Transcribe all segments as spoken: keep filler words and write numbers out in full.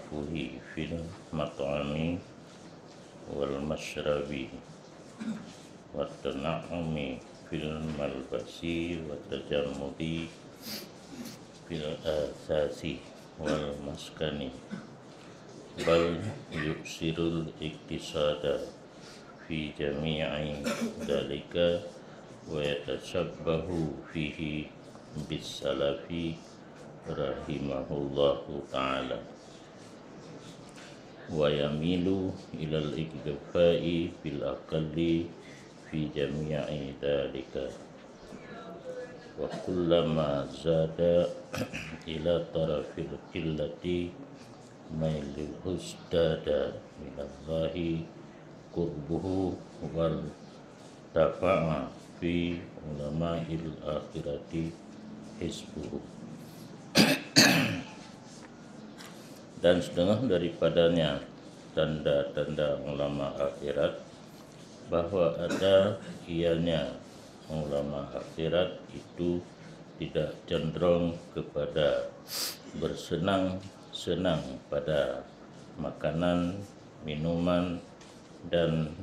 Fuhi fil mat'ami wal masyrabi, wa tana'umi fil malbasi, wa tajammudi fil asasi wal maskani, bal yu'sirul iktisada fi jami'i dalika, wa yatashabbahu fihi bis salafi rahimahullahu ta'ala, wa yamilu ilal iktifa'i bil aqalli fi jami'i dalika, wa kullama zada ila tarafil qillati mailuhu izdada minallahi qurbuhu wal tafa'a fi ulama'il akhirati hizbuhu. Dan setengah daripadanya tanda-tanda ulama akhirat, bahwa ada ianya ulama akhirat itu tidak cenderung kepada bersenang-senang pada makanan, minuman, dan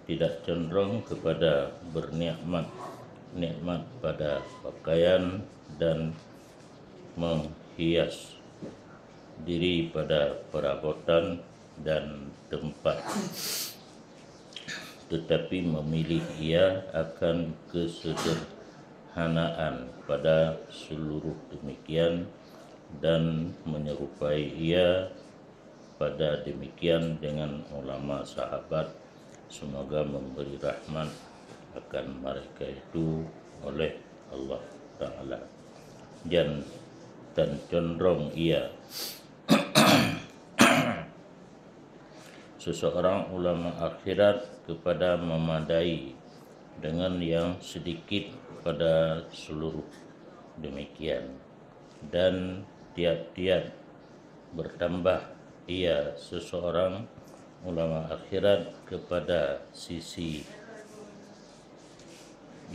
tidak cenderung kepada bernikmat-nikmat pada pakaian dan menghias diri pada perabotan dan tempat, tetapi memilih ia akan kesederhanaan pada seluruh demikian dan menyerupai ia pada demikian dengan ulama sahabat, semoga memberi rahmat akan mereka itu oleh Allah Ta'ala. Dan, dan condrong ia seseorang ulama akhirat kepada memadai dengan yang sedikit pada seluruh demikian, dan tiap-tiap bertambah ia seseorang ulama akhirat kepada sisi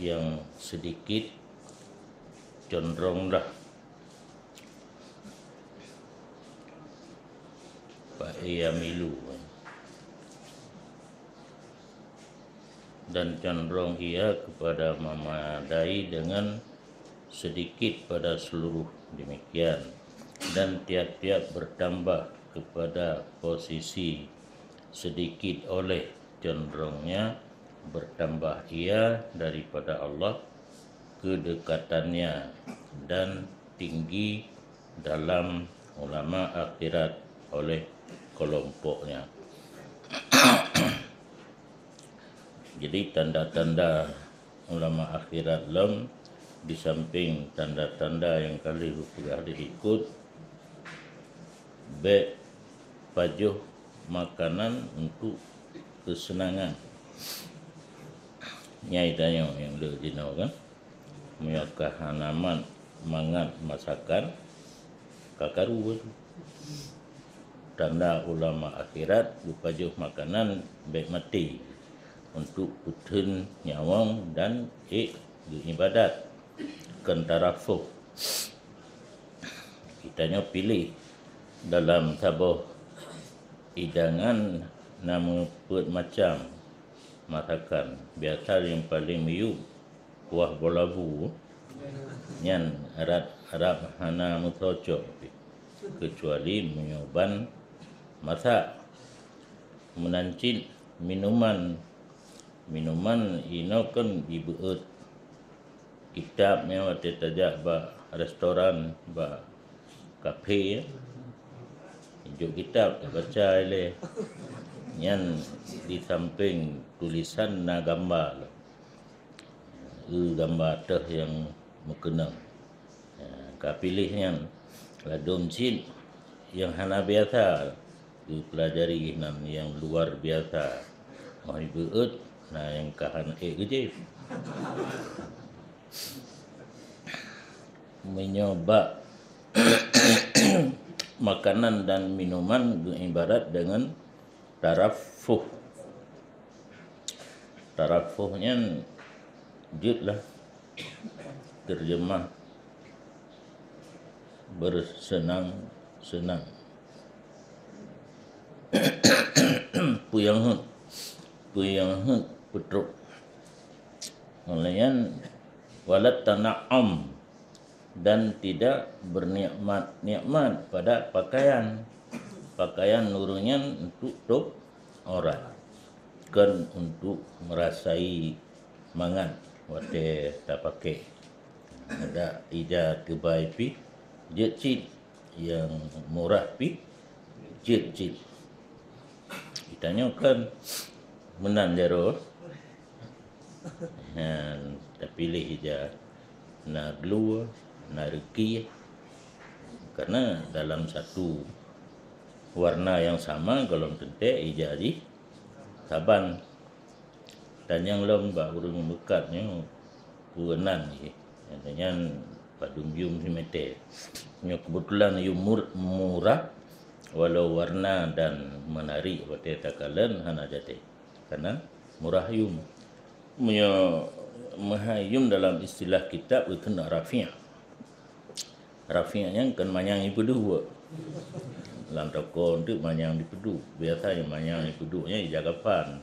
yang sedikit condronglah Pak Yamilu, dan condrong ia kepada memadai dengan sedikit pada seluruh demikian, dan tiap-tiap bertambah kepada posisi sedikit oleh condrongnya, bertambah ia daripada Allah kedekatannya dan tinggi dalam ulama akhirat oleh kelompoknya. Jadi tanda-tanda ulama akhirat lom, di samping tanda-tanda nyang ka lheueh geupeugah di likot, bék pajoh makanan untuk keuseunangan. Nyai tanyoe nyang le jinoe kan, meunyoe ka hana mat mangat masakan, ka karu. Tanda ulama akhirat geupajoh makanan bék maté untuk peuteun nyawöng dan ék geuibadat, kon tarafoh. Geutanyoe piléh dalam saboh idangan na meupeuet macam masakan. Biasa nyang paleng miyueb kuah bolabu, nyan rab-rab hana meucocok pih, keucuali meunyoe ban masak. Meunan cit minuman. Minuman inoe kan jibeuet kitab nyan watée tajak bak restoran, bak kafe, jok kitab tabaca ilée. Nyan di sampéng tulisan na gamba lom. Eu gamba teuh nyang meukeunong. Ha, ka piléh nyan ladôm cit nyang hana biasa geupeulajari nan nyang luar biasa. Óh jibeuet na nyang ka hana ék geujieb. Meunyoe bak makanan dan minuman geuibarat deungon tarafoh. Tarafoh nyan jeuet lah terjemah bersenang-senang. Peue nyang heuet, peue nyang heuet peutrok. Ngon lagée nyan, walat tana'um, dan tidak bernikmat-nikmat pada pakaian. Pakaian ureuëng nyan untuk top aurat, kon untuk merasai mangat watée tapakai. Ada ija keubai pih jeuet cit, nyang murah pih jeuet cit. Geutanyoe kan meunan jaroe. Nyan tapiléh ija na glue, na reuki. Karena dalam satu warna yang sama golom teuntée ija jih saban. Dan nyang lom bak ureuëng meukat nyoe peue nan jih. Nyan padum yum simeté. Nyoe keubeutulan yum mur-, murah, walau warna dan menarik watée takalon hana jaté. Karena murah yum. Meunyoe meuhai yum dalam istilah kitab geukheun rafi'. Rafi' nyan kon manyang jipeuduek. Lam toko tu manyang jipeuduek. Biasa nyang manyang jipeuduek nyan ija gapan.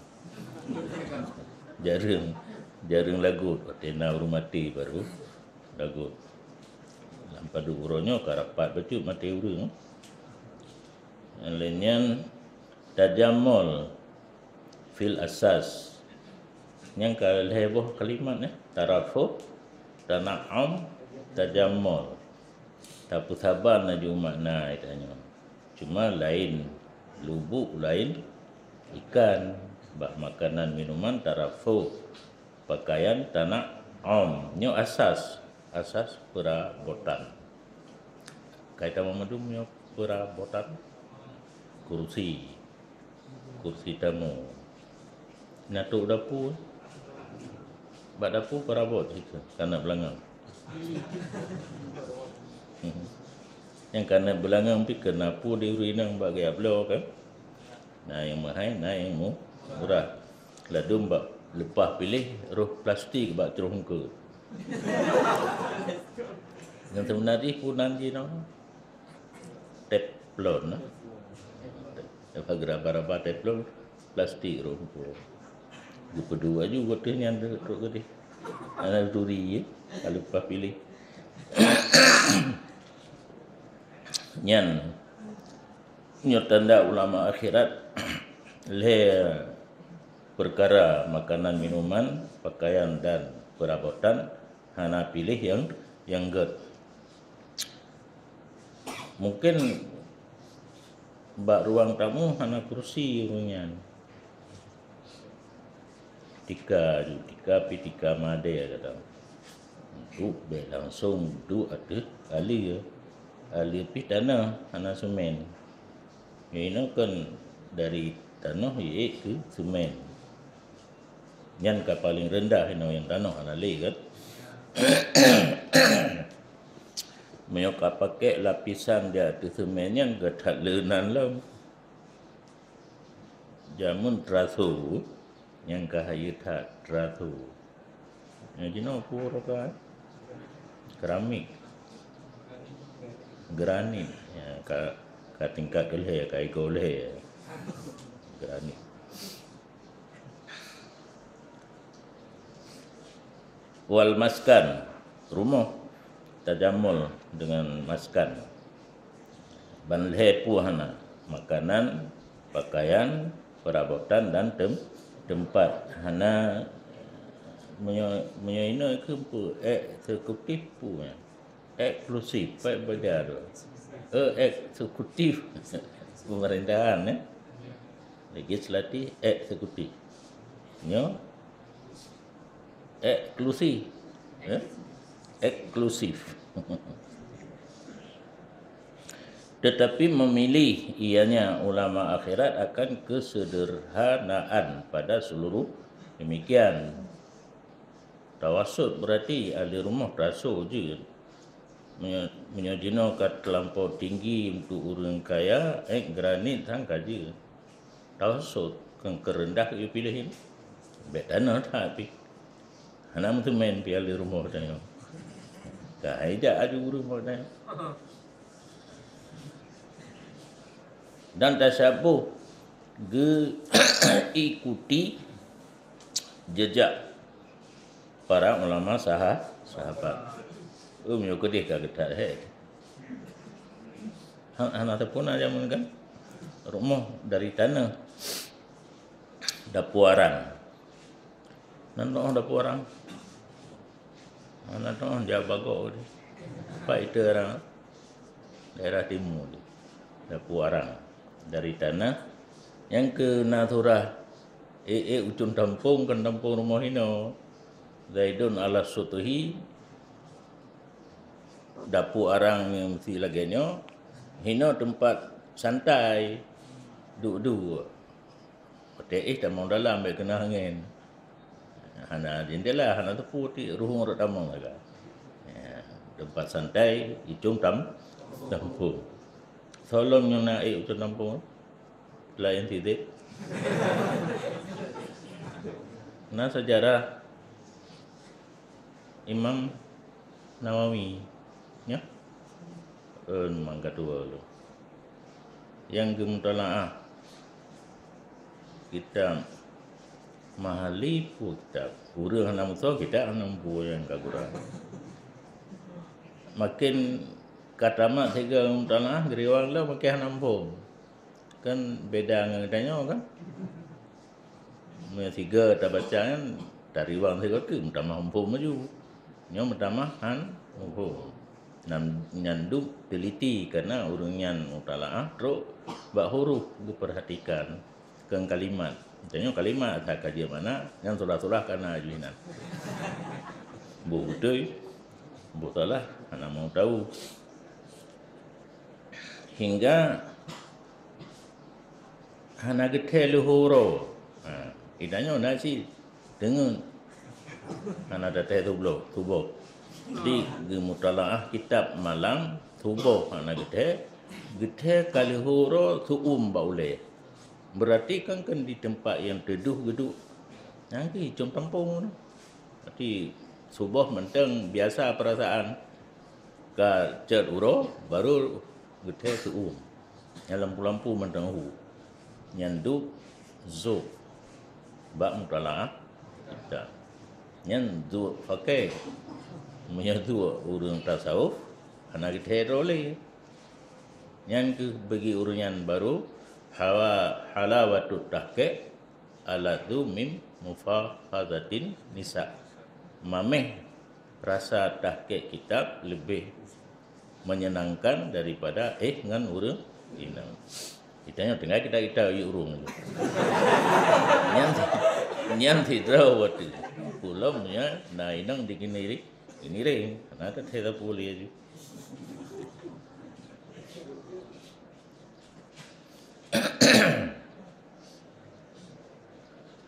Jareueng, jareueng lagot. Watée na ureuëng maté baru lagot. Lam padub uroe nyoe ka rapat bacut maté ureuëng. Nyang laén nyan tajammul fil asas. Nyang ka lhée boh kalimat, eh, tarafuh, tana'um, tajammul. Tapeusaban laju makna geutanyoe. Cuma laén lubuk, laén ikan. Bak makanan minuman tarafuh, pakaian tana'um. Nyoe asas, asas peurabotan. Kai tamong mandum nyoe peurabotan. Kursi. Kursi tamu. Na trok dapu. Bak dapu peurabot situ, kana beulangang. Nyang kana beulangang pih keunapu di ureuëng inong bak gaya bloe kan. Na nyang meuhai, na nyang mu-, murah. Ladum bak leupah piléh roh plastik bak troh eungkôt. Nyang seubeuna jih peue nan jih nyoe? Teflon, nah. Apa geura raba-raba teflon, plastik roh eungkôt. Geupeuduek aju watée nyan trok keudeh. Hana turi, ya. Ka leupah piléh. Nyan. Nyoe tanda ulama akhirat, lhée peukara makanan, minuman, pakaian, dan peurabotan hana piléh nyang, nyang gét. Mungken bak ruang tamu hana kursi ureuëng nyan. Tika ju, tika pih tika madé gata. Duek bèk langsong duek ateueh aleue. Aleue pih tanoh hana seumén. Inoe kan dari tanoh jiék keu seumén. Nyan ka paleng reundah inoe nyang tanoh hana lé kan. Meunyoe ka pakèk lapisan di ateueh seumén nyan ka that leunan lom. Jameun teraso, nyang ka hayeue that teraso. Nyang jinoe peue roka? Keramik. Granit. Ya, ka, ka tingkat keu lhèe, ka igoe lhèe. Granit. Wal maskan, rumoh tajamul dengan maskan. Ban lhèe peue hana, makanan, pakaian, perabotan dan tem-, tempat. Hana meunyoe, meunyoe inoe keuh peue, eksekutif peue nyan. Eksklusif, pèt baja tu. E, eksekutif. Pemerintahan, eh. Legislatif, eksekutif. Nyoe eksklusif. Eh? Eksklusif. Tetapi memilih ianya ulama akhirat akan kesederhanaan pada seluruh demikian. Tawasut berarti ahli rumoh teraso jeuet. Meunyoe, meunyoe jinoe ka teulampau tinggi untuk ureueng kaya, eh, granit sang ka jeuet. Tawasut, keu, keu reundah geupiléh nyan. Bèk tanoh that pih. Hana meuteumèn pih ahli rumoh tanyoe. Ka hai jak aju ureueng tanyoe. Dan tasyabuh Geuikuti jejak para ulama saha-, sahabat. Oh, meunyoe keudeh ka geutat, he. Ha-, hana teupuna jameun kan? Rumoh dari taneuh. Dapur arang. Nan rumoh dapur arang. Hana teuh jak bagoe teuh. Pat itu orang daerah timu teuh. Dapur arang. Dari tanah nyang keu na surah, eh, eh, ucun tampong, kan tampong rumoh hino. Zaidun ala sutuhi, dapur arang nyang meusti lagèe nyoe, hino teumpat santai, duek-duek. Watèe éh tamong dalam bèk keunong angèn. Hana jendela, hana teupeu, ti ruhueng rot tamong sagai. Ya, teumpat santai, icong tam-, tampong. Soe lom nyang na éh icong tampong, laén sidéh. Na sejarah Imam Nawawi, ya. Eh, mangkatua lom. Nyang geumutalaah kitab Mahalli peue kitab. Ureueng hana musoh kitab hana muphom nyang ka gura. Makin ka tamat sigoe geumutalaah, geuriwang lom makin hana muphom. Kan beda ngon geutanyoe kan? Meunyoe sigoe tabaca nyan, tariwang sigoe teuk meutamah muphom laju. Nyoe meutamah han muphom. Nan, nyan duek teliti, karena ureueng nyan mutalaah trok bak huruf geupeurhatikan, keu kalimat. Geutanyoe kalimat that ka jeuet makna, nyan sulah-sulah ka na laju inan. Boh beutôi, boh salah, hana mau tahu. Hingga hana geuthèe leuhô uroe. Ha, geutanyoe na cit deungon hana tathèe subloh, suboh. Jadi, geumutalaah kitab malam, suboh hana geuthèe, geuthèe ka leuhô uroe, seu-uem bak ulèe. Berarti kan, kan di teumpat nyang teuduh geuduek. Nyan keuh icong tampong. Berarti suboh mantong biasa peurasaan. Ka cot uroe, baru geuthèe seu-uem. Nyan lampu-lampu mantong hu. Nyan duek zok bak mutalaah kitab. Nyan duek pakai. Meunyoe duek ureueng tasawuf, hana geuthèe droe lé. Nyan keuh bagi ureueng nyan baru hawa, halawatut tahqiq aladzu min mufahazatin nisa. Mamèh rasa tahqiq kitab leubeh menyenangkan daripada éh ngon ureueng inong. Geutanyoe tinggai kita-kita yue ureueng tu. Nyan, nyan sidroe watèe. Pulom nya na inong di Kiniring, Kiniring. Hana tathèe sapeue lé ju.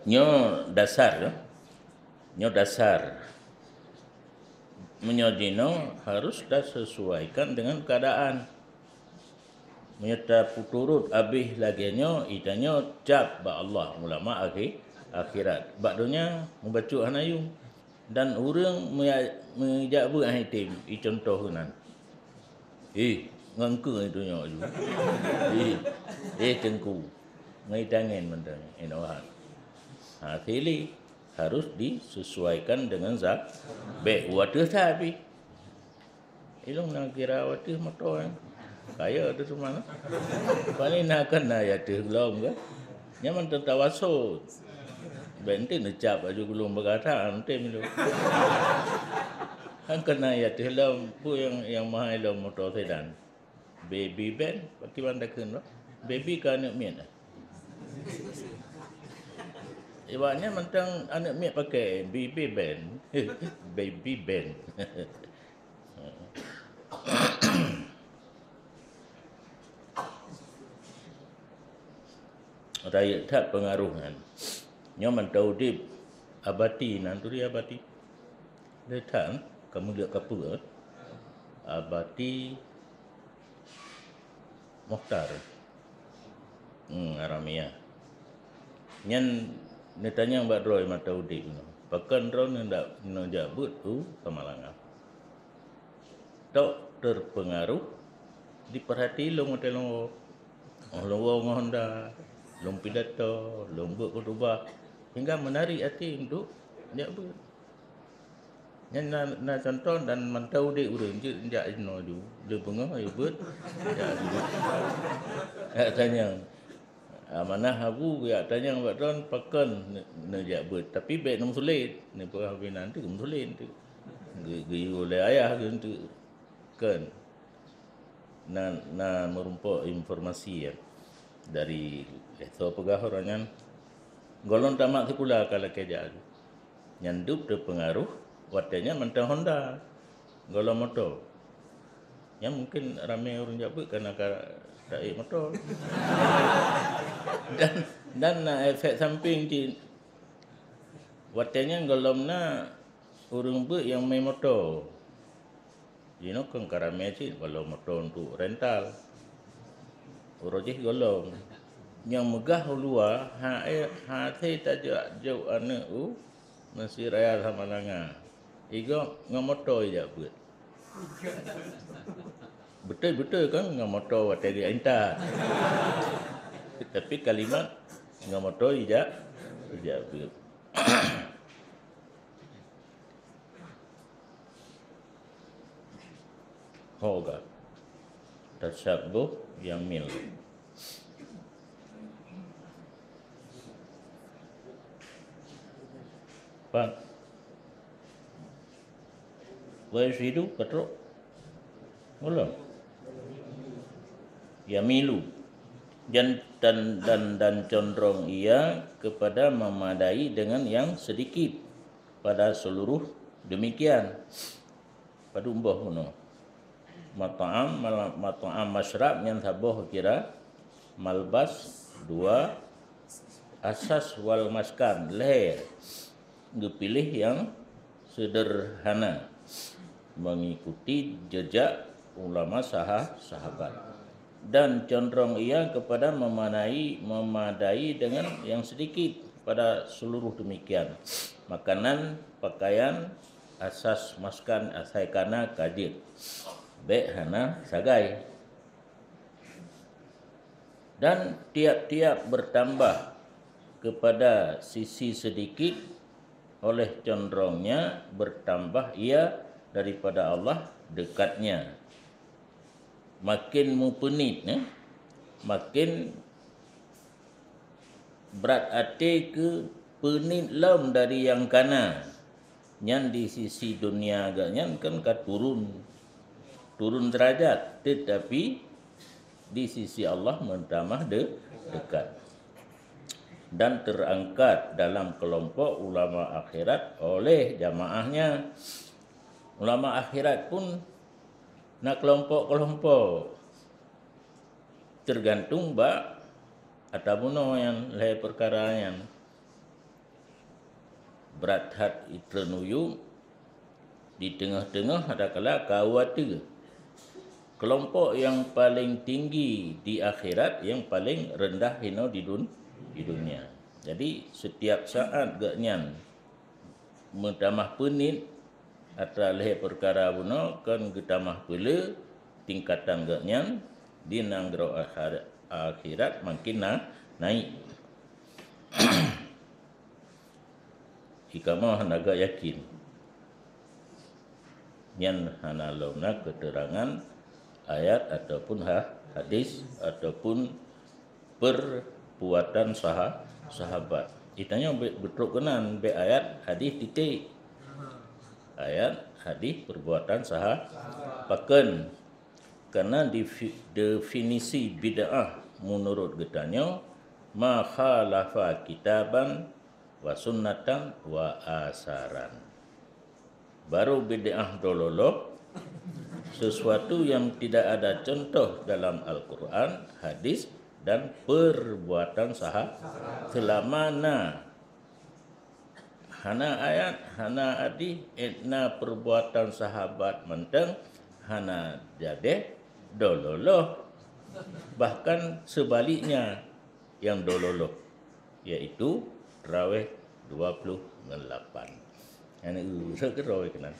Nyoe dasar, ya. Nyoe dasar. Meunyoe jinoe harus tasesuaikan dengan keadaan. Meunyoe tapeuturot abéh lagèe nyoe, geutanyoe cap bak Allah, ulama akhi-, akhirat. Bak donya, mubacut hana yum. Dan ureueng meuya-, meujak beuet han item, i cuntoh keunan. Eh, ngon keu itu nyoe ju. Eh, eh, teungku. Ngon itangen mantong, inoe han. Ha, sili harus disesuaikan dengan za-, bèk watèe sabe. Ilong na kira watèe moto, eh. Kaya tu cuma. Paling na kan na ya teuh lom ke. Nyaman teuh tawaso. Bèk enti neucap aju gulong bagata, enti milu. Kan kena ya teuh lom, pu yang, yang mahai lom moto sedan. Baby band, bagaimana takheun, bah? Baby ke aneuk miet, eh? Iwaknya mantong aneuk miet pakai baby band. Baby band. Rayeuk that peungaroh nyan. Nyoe mantong udép Abati, nan turi Abati. Lé that, kamoe liek kapeue, eh? Abati Mukhtar. Hmm, Aramia. Nyan neutanyong bak droe mantong udép nyoe. Pakon droe neudak, neujak beuet u Samalanga? Tok teupeungaroh dipeurhati lôn watèe lôn woe. Oh, lôn woe ngon Honda. lôn pidato, lôn beuet khutubah, sehingga menarik até untuk jak beuet. Nyan na, na contoh dan mantong udép ureuëng jeuet jak inoe ju, lé beungoh ya beuet, jak beuet. Jak tanyong. Amanah Abu jak tanyong bak droen pakon ne-, neujak beuet, tapi bék neumeusulet, neupeugah binan tu meusulet tu. Ge-, geuyue lé ayah geunteuk. Kon. Na, na meurumpok informasi ya dari Eto peugah uroe nyan, gohlom tamat sikula ka lakée jak. Nyan dub teupeungaruh watée nyan mantong Honda, gohlom moto. Nyan mungkin ramé ureuëng jak beuet kareuna ka taék moto. Dan, dan na efek samping cit. Watée nyan gohlom na ureuëng beuet nyang mé moto. Jinoe kon ka ramé cit, walau moto untuk rental. Uroe jih gohlom. Nyang meugah uluwa, ha-, hase tajak jok aneuëk u Mesir Raya Samalanga. Igoe ngon moto ijak beuet. Beutôi-beutôi kan ngon moto watée geuintat. Tapi kalimat ngon moto ijak, ijak beuet. Ho ga. Tasyabuh jamil. Pan. Wa yushidu, ka trok? Gohlom. Yamilu. Dan, dan, dan, dan condrong ia kepada memadai dengan yang sedikit pada seluruh demikian. Padum boh bunoe. Mat'am, mala-, mat'am masyrab nyan saboh kira, malbas dua, asas wal maskan lhée. Geupiléh nyang sederhana, mengikuti jejak ulama saha-, sahabat. Dan condrong ia kepada memadai, memadai dengan yang sedikit pada seluruh demikian. Makanan, pakaian, asas maskan asai kana ka jeuet. Bék hana sagai. Dan tiap-tiap bertambah kepada sisi sedikit, oleh condrongnya bertambah ia daripada Allah dekatnya. Makin meupeuniet, eh, makin brat até keu peuniet lom dari nyang kana. Nyan di sisi dunia geuh nyan kan ka turun, turun derajat, tetapi di sisi Allah meutamah de-, dekat. Dan terangkat dalam kelompok ulama akhirat oleh jamaahnya. Ulama akhirat pun na kelompok-kelompok, tergantung bak ata bunoe nyan lhée peukara nyan. Brat that itreun uyueb, di teungoh-teungoh adakala ka u ateueh. Kelompok nyang paleng tinggi di akhirat, nyang paleng reundah hinoe di dun-, di dunia. Jadi, setiap saat geuh nyan meutamah peuniet atra lhée peukara bunoe, kon geutamah peulé tingkatan geuh nyan di nanggroe akhir-, akhirat makin na-, naik. Ikamoe hana geuyakin. Nyan hana lom na keuteurangan ayat ataupun ha-, hadis ataupun perbuatan saha-, sahabat. Itanyoe be-, beutrok keunan, bék ayat hadis titik. Ayat hadis perbuatan saha-, pakon. Karena defi-, definisi bid'ah menurut geutanyoe, ma khalafa kitaban wa sunnatan wa asaran. Baru bid'ah dololoh, sesuatu yang tidak ada contoh dalam Al-Quran, hadis, dan perbuatan saha-, selama na hana ayat, hana hadis, na perbuatan sahabat mantong, hana jadeh dololoh. Bahkan sebaliknya, nyang dololoh, yaitu tarawih dua puluh ngon lapan. Nyan, eh, seukeuroi keunan.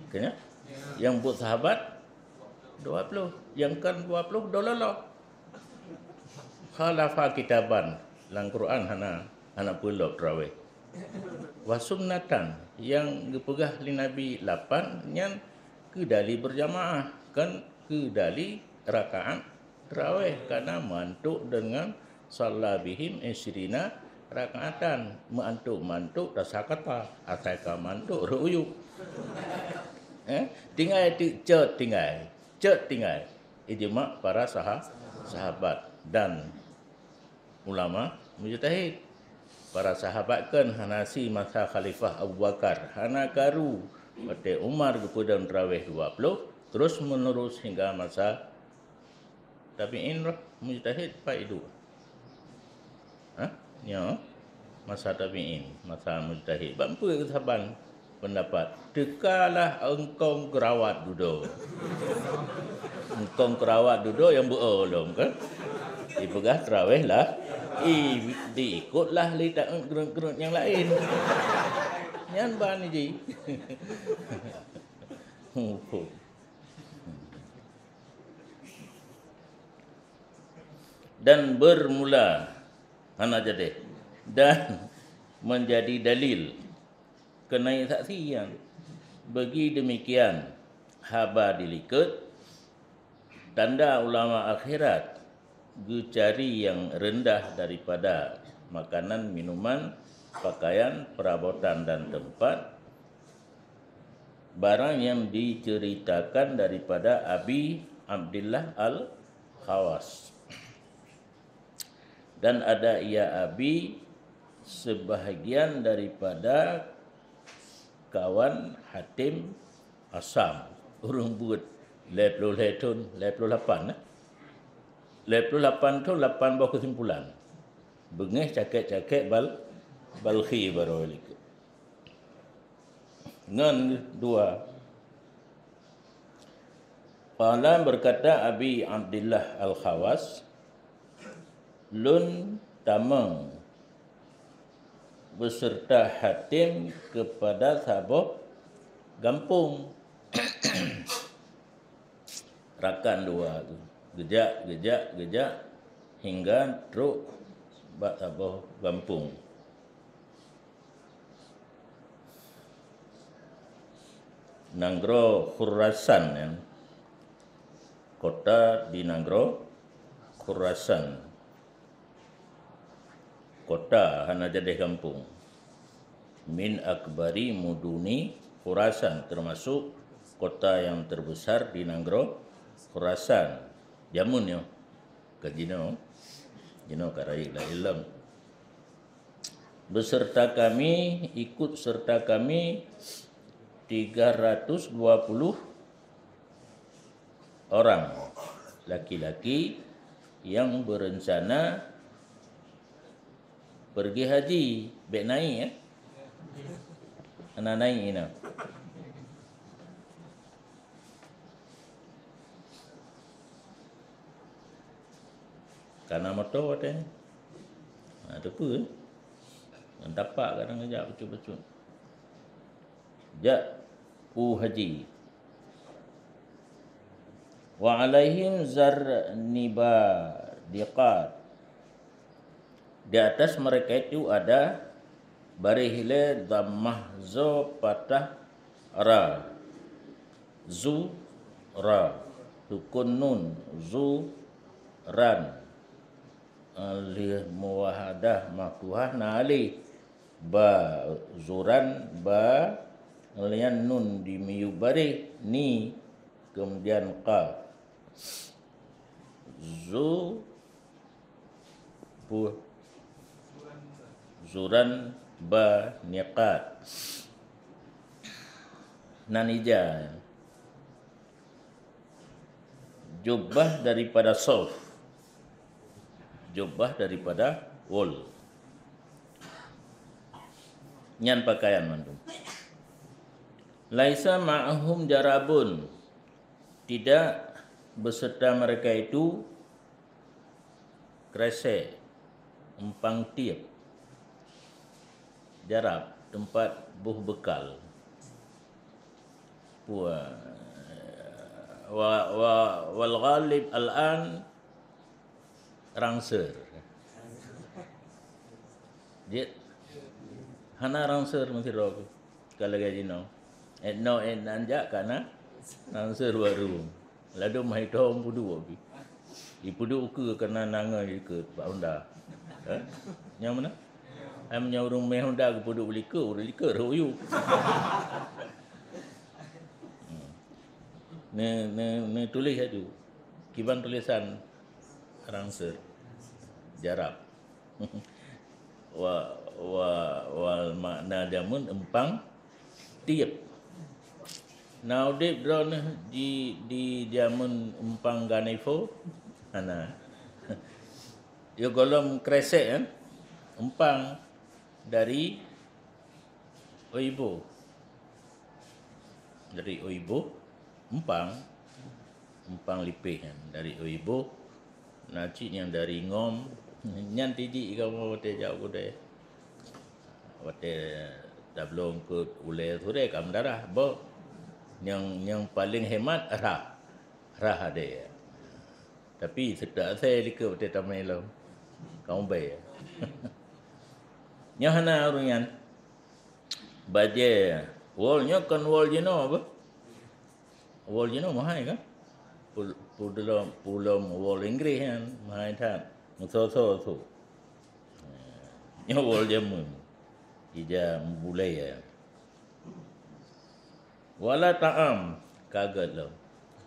Keunya? Nyang buet sahabat dua puluh, nyang kon dua puluh dololoh. Khalafa kitaban, lam Quran hana, hana peulop traweh. Wa sunnatan, nyang geupeugah lé Nabi lapan nyan keu dali beurjamaah, kon keu dali rakaat traweh, karena meuantok deungon shalla bihim isyrina rakaatan, meuantok-mantok tasakata, asai ka mantok rhot u yup. Eh, tinggai teuk cot tinggai, cot tinggai ijma para saha-, sahabat dan ulama mujtahid. Para sahabat kan hana si masa Khalifah Abu Bakar, hana karu watée Umar geupeudong traweh dua ploh, terus menerus hingga masa tabi'in roh mujtahid pai iduek. Ha? Nyoe masa tabi'in, masa mujtahid. Bak peue saban pendapat? Teukalah eungkong keurawat dudoe. Eungkong keurawat dudoe nyang beu-o lom kan? Dipeugah traweh lah, i, diikotlah lé taeut kreuet-kreuet nyang laén. Nyan ban jih. Dan bermula, hana jadi, dan menjadi dalil keunaik saksi nyan. Bagi demikian haba dilikot, tanda ulama akhirat geucari nyang rendah daripada makanan, minuman, pakaian, perabotan dan tempat, barang yang diceritakan daripada Abi Abdillah Al-Khawas. Dan ada ia Abi sebahagian daripada kawan Hatim Asam. Ureuëng buet lhée ploh lhée thon, lhée ploh lapan, eh? Lhée ploh lapan thon, lapan boh keusimpulan. Beungéh cakek-cakek bal-, Balkhi baroe likot. Ngon dua. Qala, berkata Abi Abdillah Al-Khawas, lôn tamong beserta Hatim kepada saboh gampông. Rakan dua tu. Geujak, geujak, geujak hingga trok bak saboh gampông. Nanggroe Khurasan, ya. Kota di nanggroe Khurasan. Kota, hana jadi gampông. Min akbari muduni Khurasan, termasuk kota yang terbesar di nanggroe Khurasan. Jameun nyoe. Ka jinoe. Jinoe ka rayeuk laén lom. Beserta kami, ikut serta kami tiga ratus dua puluh orang laki-laki yang berencana pergi haji. Bék naik, eh? Hana naik inoe. Kana moto watée nyan. Ha, teupeue. Ngon tapak kadang jak bacut-bacut. Jak u haji. Wa alaihim zarnibadiqat. Di atas mereka itu ada baréh lé dhammah zo patah ra. Zu ra. Sukun nun. Zu ran. Alif muwahadah maftuhah na alif. Ba, zuran, ba, nyan nun di miyup baréh, ni, kemudian qaf. Zu, pu-, zuran, ba, niqat. Nan ija. Jubah daripada sof. Jubah daripada wol. Nyan pakaian mandum. Laisa ma'ahum jarabun. Tidak beserta mereka itu kresek, umpang tiep, jarab, tempat boh bekal. Wa, wa, wa, wal ghalib al-an rangseur. Jeuet? Hana rangseur meusidroe. Ka lagée jinoe. Ét noe ét nan jak ka na rangseur bak rueng. Ladôm hai thom peuduek pih. Ipeuduek ukeue keunan nangoi likot bak honda. Eh? Nyang mana? Hai meunyoe ureuëng mé honda geupeuduek likot, ureuëng likot rhot yub. Hmm. Neu-, neu-, neutuléh laju. Kiban tulisan rangseur. Jarab. Wa, wa, wal makna jameun empang tieb. Na udeb droeneuh di, di jameun empang ganefo? Hana. Yo gohlom kresek, eh? Empang dari oibo. Dari oibo, empang. Empang lipéh nyan dari oibo. Na cit nyang dari ngom. Nyan tijik kamoe watée jak u keudée. Watée tabloe eungkot ulée surée ka meudarah. Boh nyang, nyang paleng hemat rhah. Rhah adée. Tapi seutôt asée likot watée tamé lom. Ka ubée. Nyoe hana ureuëng nyan. Bajée wol nyoe kon wol jinoe beh. Wol jinoe meuhai kan? Pul-, pulom, pulom wol Inggréh nyan meuhai that. Meuso-so su. Nyoe wol jameun. Ija meubulée ya. Wala ta'am, ka gét lom.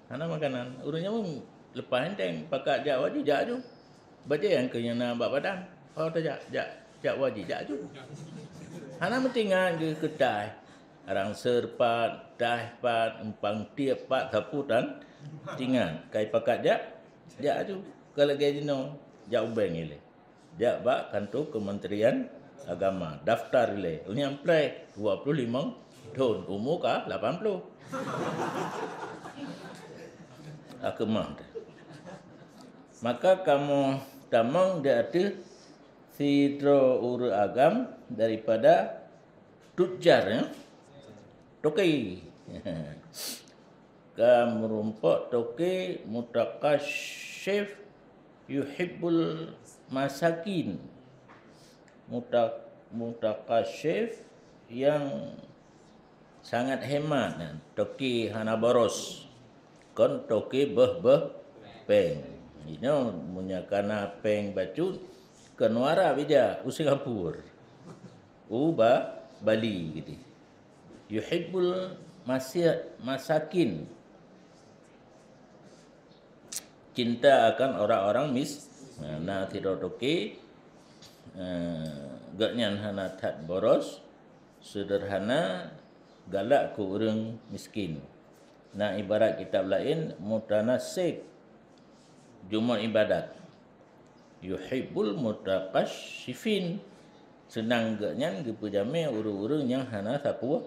Hana makanan. Ureuëng nyan leupah enteng, pakat jak wajih jak aju. Bajée nyang keu nyang na bak badan. Oh tajak, jak, jak wajih jak aju. Hana meutingat geuh keu taih. Rangseur pat, taih pat, empang tieb pat, sapu tan tingat. Kai pakat jak, jak aju. Ka lagée jinoe, jak ubeng ilée. Jak bak kantor Kementerian Agama, daftar ilée. Unyang plai dua puluh lima thon, umu ka lapan puluh. Akeumah teuh. Maka kamoe tamong di ateueh sidroe ureuëng agam daripada tujar, ya. Toke. Ka meurumpok toke, mutakasyif yuhibbul masakin. Muta-, mutakasyif yang sangat hemat, toke hana boros. Kon toke beuh-beuh péng. Inoe meunyoe kana péng bacut, kon u Arab ija, u Singapura. U Ba-, Bali gitu. Yuhibbul masi-, masakin. Cinta akan orang-orang mis-, nah, na sidroe toke, eh, gobnyan hana that boros, seudeurhana, galak keu ureuëng miskin. Na ibarat kitab laén, mutanasik, jeuet ibadat. Yuhibbul mutakasyifin. Seunang gobnyan geupeujamé ureuëng-ureuëng nyang hana sapeue,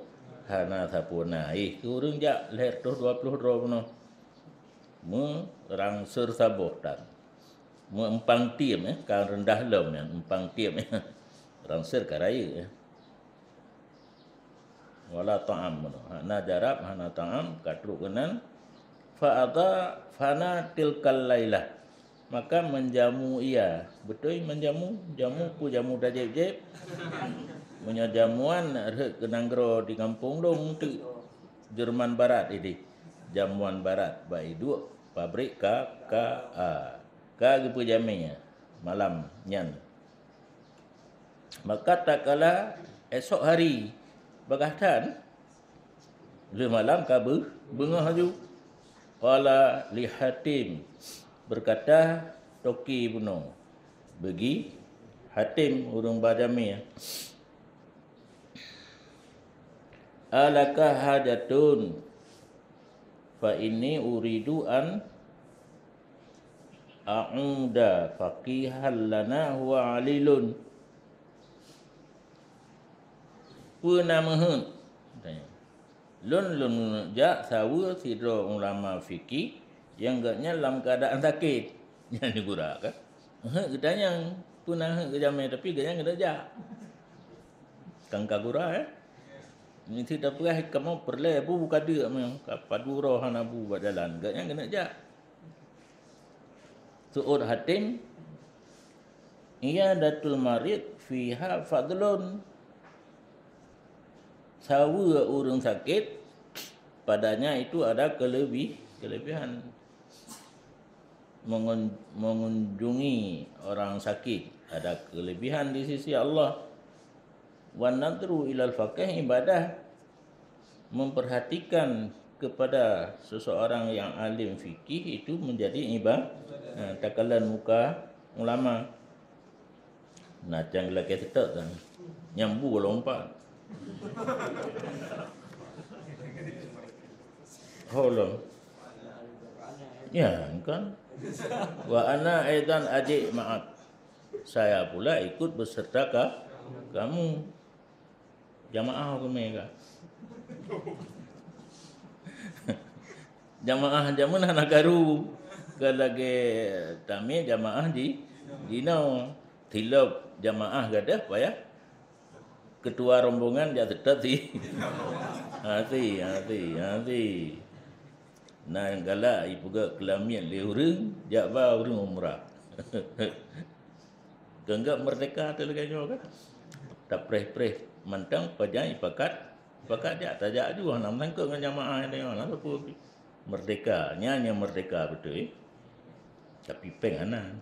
hana sapeue na. Éh, keu ureuëng jak lhée reutôh dua ploh droe bunoe. Meurangseur saboh tan. Meuempang tieb, eh, ka reundah lom nyan, empang tieb, eh. Rangseur ka rayeuk, eh. Wala ta'am, hana jarab, hana ta'am, ka trok keunan. Fa adha fana tilkal lailah. Maka menjamu ia. Beutôi menjamu? Jamu peue jamu tajép-jép? Meunyoe jamuan rhot keu nanggroe di gampông dong teuk Jerman Barat idéh. Jamuan Barat bak iduek pabrik ka, ka, a. Ka geupeujamé malam nyan. Maka tatkala esok hari bagaih that, lheueh malam ka beu-, beungoh laju. Qala li Hatim, berkata toke bunoe, bagi Hatim ureuëng ba jamé, "Alaka hajatun?" "Fa inni uridu an a'uda faqihan lana huwa alilun." Peue na meuheuet? Lôn, lôn jak saweue sidroe ulama fikih nyang gobnyan lam keuadaan sakét. Nyan gura kan? Meuheuet geutanyong, peue na meuheuet geujamé, tapi gobnyan keuneuk jak. Kan ka gura, eh? Meusti tapeugah kamoe peureulée bu ka deuk meuh, ka padub droe hana bu bak jalan. Gobnyan keuneuk jak. Seuôt Hatim, Iyadatul marid fiha fadlun. Saweue ureuëng sakét, padanya itu ada kelebih, kelebihan. Mengun-, mengunjungi orang sakit ada kelebihan di sisi Allah. Wan nadru ilal faqih ibadah. Memperhatikan kepada seseorang yang alim fikih itu menjadi iba-, ha, takalon muka ulama. Nah, cang geulakée seutôt kan. Nyang bu lom pat. Ho lom. Ya, kan? Wa ana aidan adik ma'ak. Saya pula ikut beserta ka-, kamu. Jamaah keume ka. Jamaah jameun hana karu. Ka lagée tamé jamaah di dinoe. Tilop jamaah gadoh payah ketua rombongan jak seutôt si. Hati, hati, hati. Nah, galak ipeugah keulamiet lé ureuëng, jak ba ureuëng umrah. Keuanggab merdeka teuh lagée nyoe kan? Tapreh-preh mantong pajan ipakat, ipakat jak, tajak aju, hana meusangkot ngon jamaah nyang tanyoe, hana sapeue pih. Merdeka, nyan nyang merdeka beutôi. Tapi péng hana.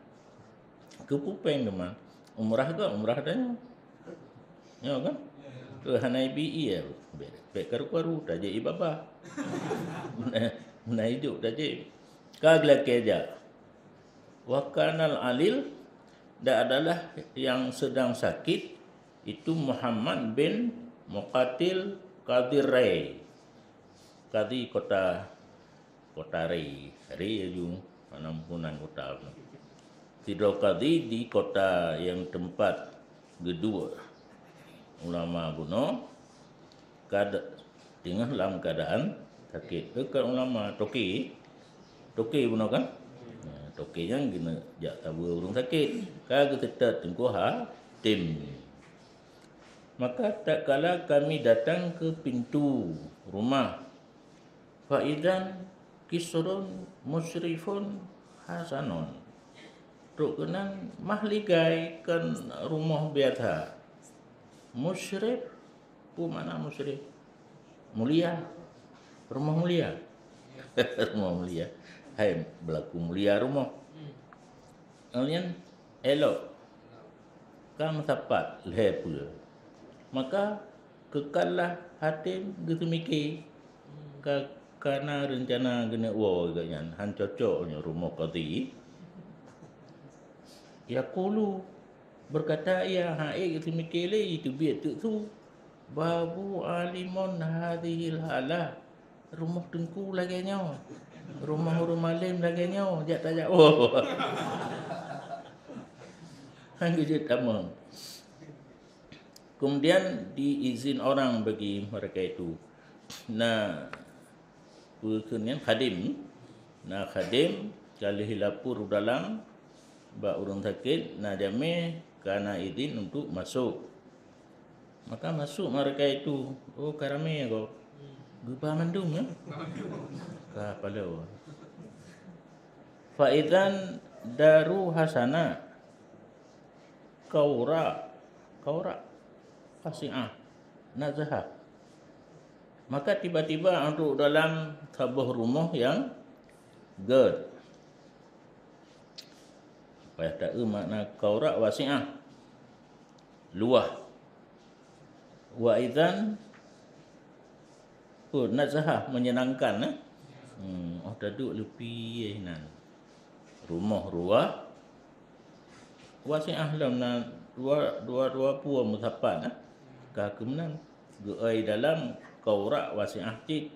Keupeue péng teuma? Umrah ka, umrah tanyoe. Nyoe kan? Keu hana ibi ie, bék, bék karu-karu, tajak ié babah. Meunan, meunan iduek tajak. Ka geulakée jak. Wa kanal alil, dan adalah yang sedang sakit, itu Muhammad bin Muqatil Qadhi Rai. Qadhi kota, kota Rai. Rai aju, mana meunan kota. Sidroe qadhi di kota nyang teumpat geuduek ulama bunoe, kad-, teungoh lam keuadaan sakét. Dekat ulama, toke, toke bunoe kan? Nah, toke nyan geuneuk jak saweue ureuëng sakét. Ka geuseutôt Teungku Hatim. Maka tatkala kami datang ke pintu rumah, fa idzan qisrun musyrifun hasanun. Trok keunan mahligai kon rumoh biasa. Musyrif, peue makna musyrif? Mulia. Rumoh mulia. Rumoh mulia. Hai, beulaku mulia rumoh. Nyan elok. Ka meusapat lhée peue. Maka keukallah Hatim geuseumike, ka, ka na reuncana geuneuk woe gobnyan, han cocok nyoe rumoh qadhi. Yaqulu, berkata ia, han ék geuseumike lé, jiteubiet teuk su, babu alimun hadhil halah. Rumoh teungku lagée nyoe. Rumoh ureuëng malem lagée nyoe. Jak tajak woe. Han geujeuet tamong. Kemudian diizin orang bagi mereka itu. Na, peue kheun nyan, khadim. Na khadim ka lheueh lapor u dalam bak ureuëng sakét, na jamé ka na izin untuk masuk. Maka masuk mereka itu, oh, ka ramé gob. Geuba mandum, ya? Ka paloe. Fa idzan daru hasanah, qaura, qaura, wasi'ah, nazhah. Maka tiba-tiba trok dalam saboh rumoh nyang gét. Payah taeu makna qaura, wasi'ah. Luwah. Wa idzan, oh, nazhah, menyenangkan, eh? Hmm, oh, taduek leupie nan. Rumoh ruwah, wasi'ah lom na dua, dua, dua pue meusapat, eh? Ka keuh meunan. Geuoi dalam qaura, wasi'ah cit.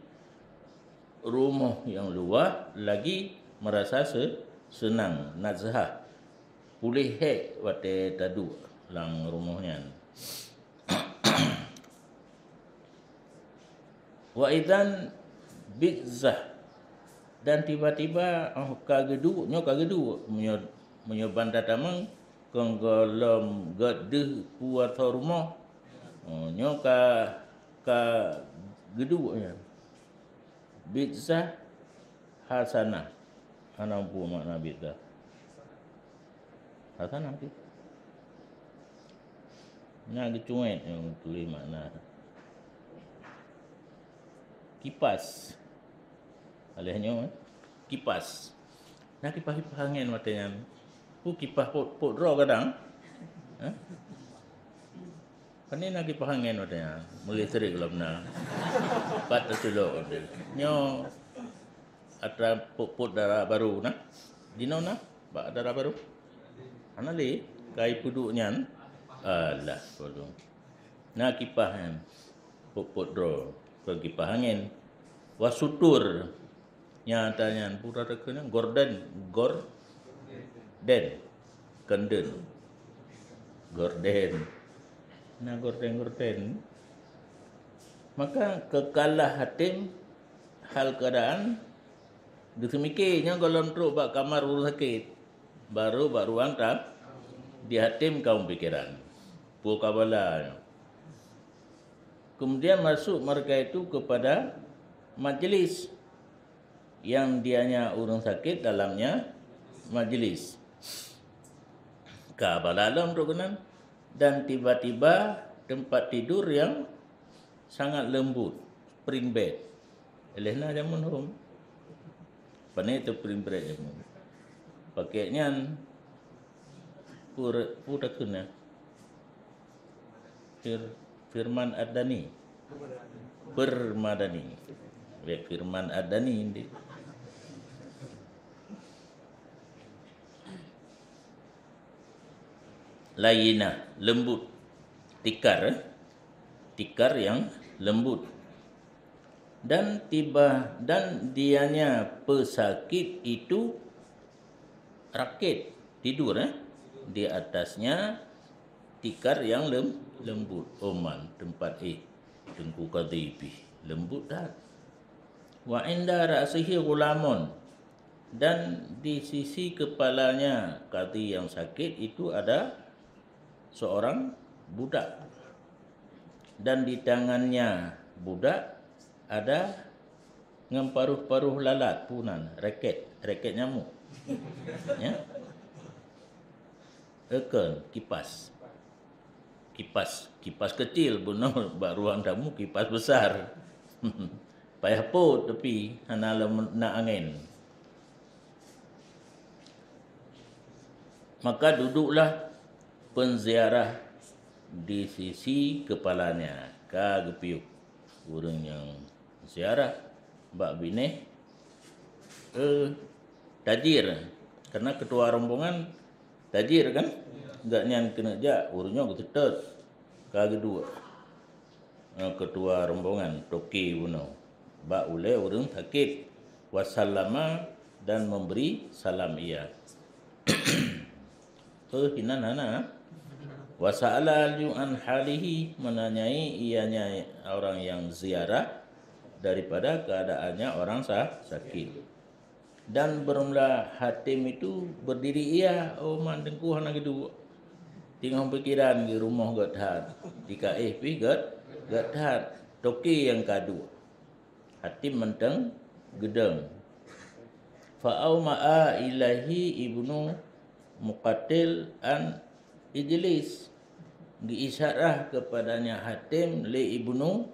Rumoh nyang luwah lagi meurasa se-, seunang, nazhah. Puléh hék watée taduek lam rumoh nyan. Wa idzan bi'zah, dan tiba-tiba, oh, ka geuduek, nyoe ka geuduek. Meunyoe, meunyoe ban tatamong, kon gohlom gét deuh pue ateueh rumoh. Oh, nyoe ka, ka geuduek nyan. Bi'zah hasanah. Hana peue makna bi'zah. Hasanah tu. Na geucuet nyang tuléh makna. Kipas. Aléh nyoe, eh? Kipas. Na kipas-kipas angén watée nyan. Peue kipas pok, pok droe kadang? Hah? Pane na kipas angén watée nyan? Meulistrik lom na. Pat teuculok. Nyoe atra pok-pok dara barô na. Dinoe na bak dara barô. Hana lé, kai peuduek nyan. Alah, polong. Na kipas nyan. Pok-pok droe, kon kipas angén. Wasutur. Nyata nyan, pura teukeun nyan, gorden, gorden. Kenden. Gorden. Na gorden-gorden. Maka keukalah Hatim hal keuadaan geuseumiké nyan gohlom trok bak kamar ureuëng sakét. Baru bak ruang ta di Hatim kaum pikiran. Peue kabala nyoe. Kemudian masuk mereka itu kepada majlis yang dianya ureuëng sakét dalamnya majlis. Kabala lom trok keunan. Dan tiba-tiba tempat tidur yang sangat lembut, spring bed. Lheueh na jameun hom. Pane teu spring bed jameun. Pakai nyan pur, pur takheun nyan. Fir-, Firman Adani. Permadani. Ya, Firman Adani ini. Layyinah, lembut. Tikar, eh? Tikar yang lembut. Dan tiba, dan dianya pesakit itu rakit, tidur, eh? Di atasnya tikar yang lem-, lembut. Oman, tempat, eh, Teungku Kadhi pih lembut that. Wa inda ra'sihi ghulamun, dan di sisi kepalanya Kadhi yang sakit itu ada seorang budak. Dan di tangannya budak ada ngon paruh-paruh lalat, peue nan, raket, raket nyamuk. Ya? Eukon, kipas. Kipas, kipas kecil, bunoe bak ruang tamu kipas besar. Payah pot, tapi hana lom na angén. Maka duduklah penziarah di sisi kepalanya. Ka geupiôh ureuëng nyang ziarah bak binéh, eh, tajir. Karena ketua rombongan tajir kan? Gobnyan keuneuk jak, ureuëng nyoe geuteutôt ka geuduek. Eh, ketua rombongan toke bunoe bak ulée ureuëng sakét. Wasallama, dan memberi salam ia. Eh, hinan hana. Wasa'ala laju an halihi, menanyai ianya orang yang ziarah daripada keadaannya orang sa-, sakit. Dan bermula Hatim itu berdiri ia, oh, man teungku hana geuduek. Teungoh pikiran geurumoh gét that. Dikaéh pih gét, gét that. Toke nyang ka duek. Hatim mantong geudong. Fa auma'a ilaihi Ibnu Muqatil an ijlis. Geuisyarah kepadanya Hatim lé Ibnu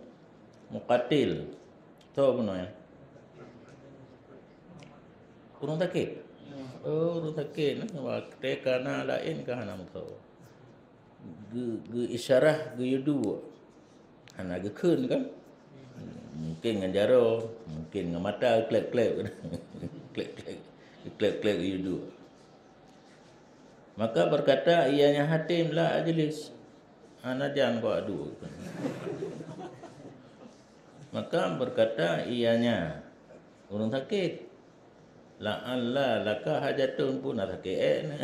Muqatil. Soe bunoe nyan? Ureuëng sakét. Oh, ureuëng sakét. Watée ka na laén ka hana meusoe. Geu-, geuisyarah geuyue duek. Hana geukheun kan? Mungkin ngon jaroe, mungkin ngon mata, klek-klek. Klek-klek. Klek-klek geuyue duek. Maka berkata ianya Hatim, "La ajlis." Hana jan keu duek. Maka berkata ianya, ureuëng sakét, "La'alla laka hajatun," peue na sakét ék na.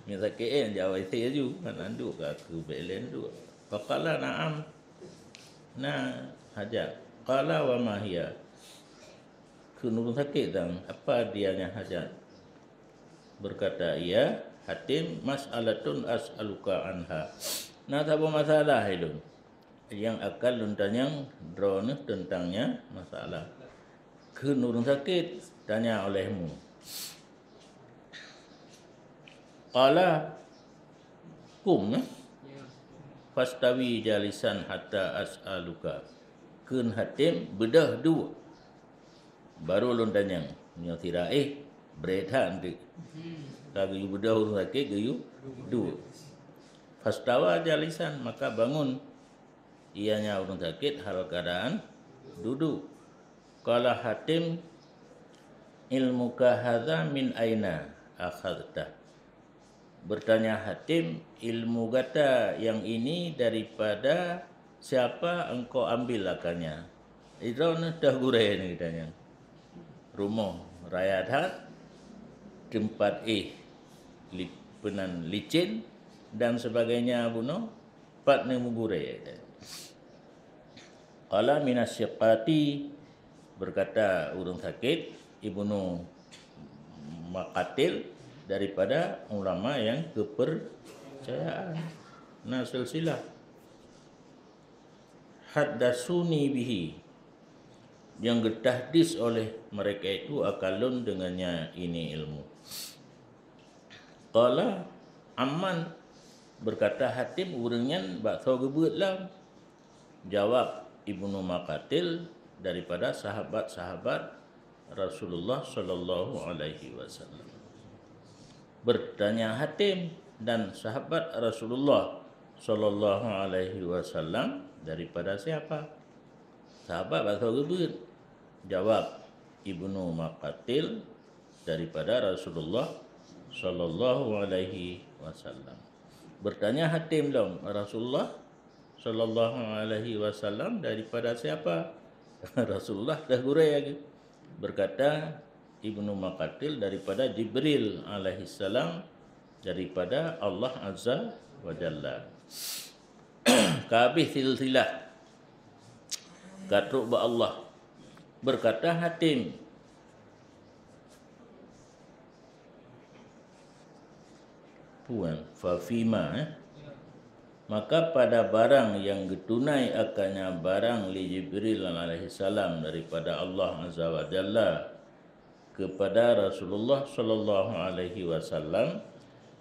Nyang sakét ék jak awai sé laju, kan anduk ka keu bèk lé anduk. Faqala, "Na'am, na hajat." Qala, "Wa ma hiya?" Kheun ureuëng sakét dan, "Apa dia nyang hajat?" Berkata ia, Hatim, "Mas'alatun as'aluka anha." Na saboh masalah ilôn. Nyang akan lôn tanyong droeneuh teuntang nyan masalah. Kheun ureuëng sakét, "Tanya olehmu." Qala, "Kum, eh?" "Fastawi jalisan hatta as'aluka." Kheun Hatim, "Beudôh duek, baru lôn tanyong." Nyoe sira éh, brét that eunteuk. Ka geuyue beudôh ureuëng sakét, geuyue duek. "Fastawa jalisan," maka bangun ianya ureuëng sakét hal keuadaan duduek. Qala Hatim, "Ilmuka hadza min aina akhadta?" Bertanya Hatim, "Ilmu gata yang ini daripada siapa engkau ambil akannya?" Idroeneuh teuh gurée ni tanyong. Rumoh raya that, teumpat éh li-, peunan licén dan sebagainya bunoe, pat neuh meugurée. Qala minas siqati, berkata ureuëng sakét, Ibnu Maqatil, daripada ulama yang kepercayaan. Na silsilah. Haddasuni bihi, yang geutahdis oleh mereka itu akan lôn dengannya ini ilmu. Qala amman, berkata Hatim, ureuëng nyan bak soe geubeuet lom? Jawab Ibnu Maqatil, daripada sahabat-sahabat Rasulullah sallallahu alaihi wasallam. Bertanya Hatim, "Dan sahabat Rasulullah sallallahu alaihi wasallam daripada siapa?" Sahabat bak soe geubeuet? Jawab Ibnu Maqatil, "Daripada Rasulullah sallallahu alaihi wasallam." Bertanya Hatim lom, "Rasulullah sallallahu alaihi wasallam daripada siapa?" Rasulullah teuh gurée lagi. Berkata Ibnu Maqatil, "Daripada Jibril alaihissalam, daripada Allah Azza wa Jalla." Ka habéh silsilah. Ka trok bak Allah. Berkata Hatim, puan, "Fafima, eh? Maka pada barang yang geutunai akannya barang li Jibril alaihissalam daripada Allah Azza wa Jalla kepada Rasulullah sallallahu alaihi wasallam,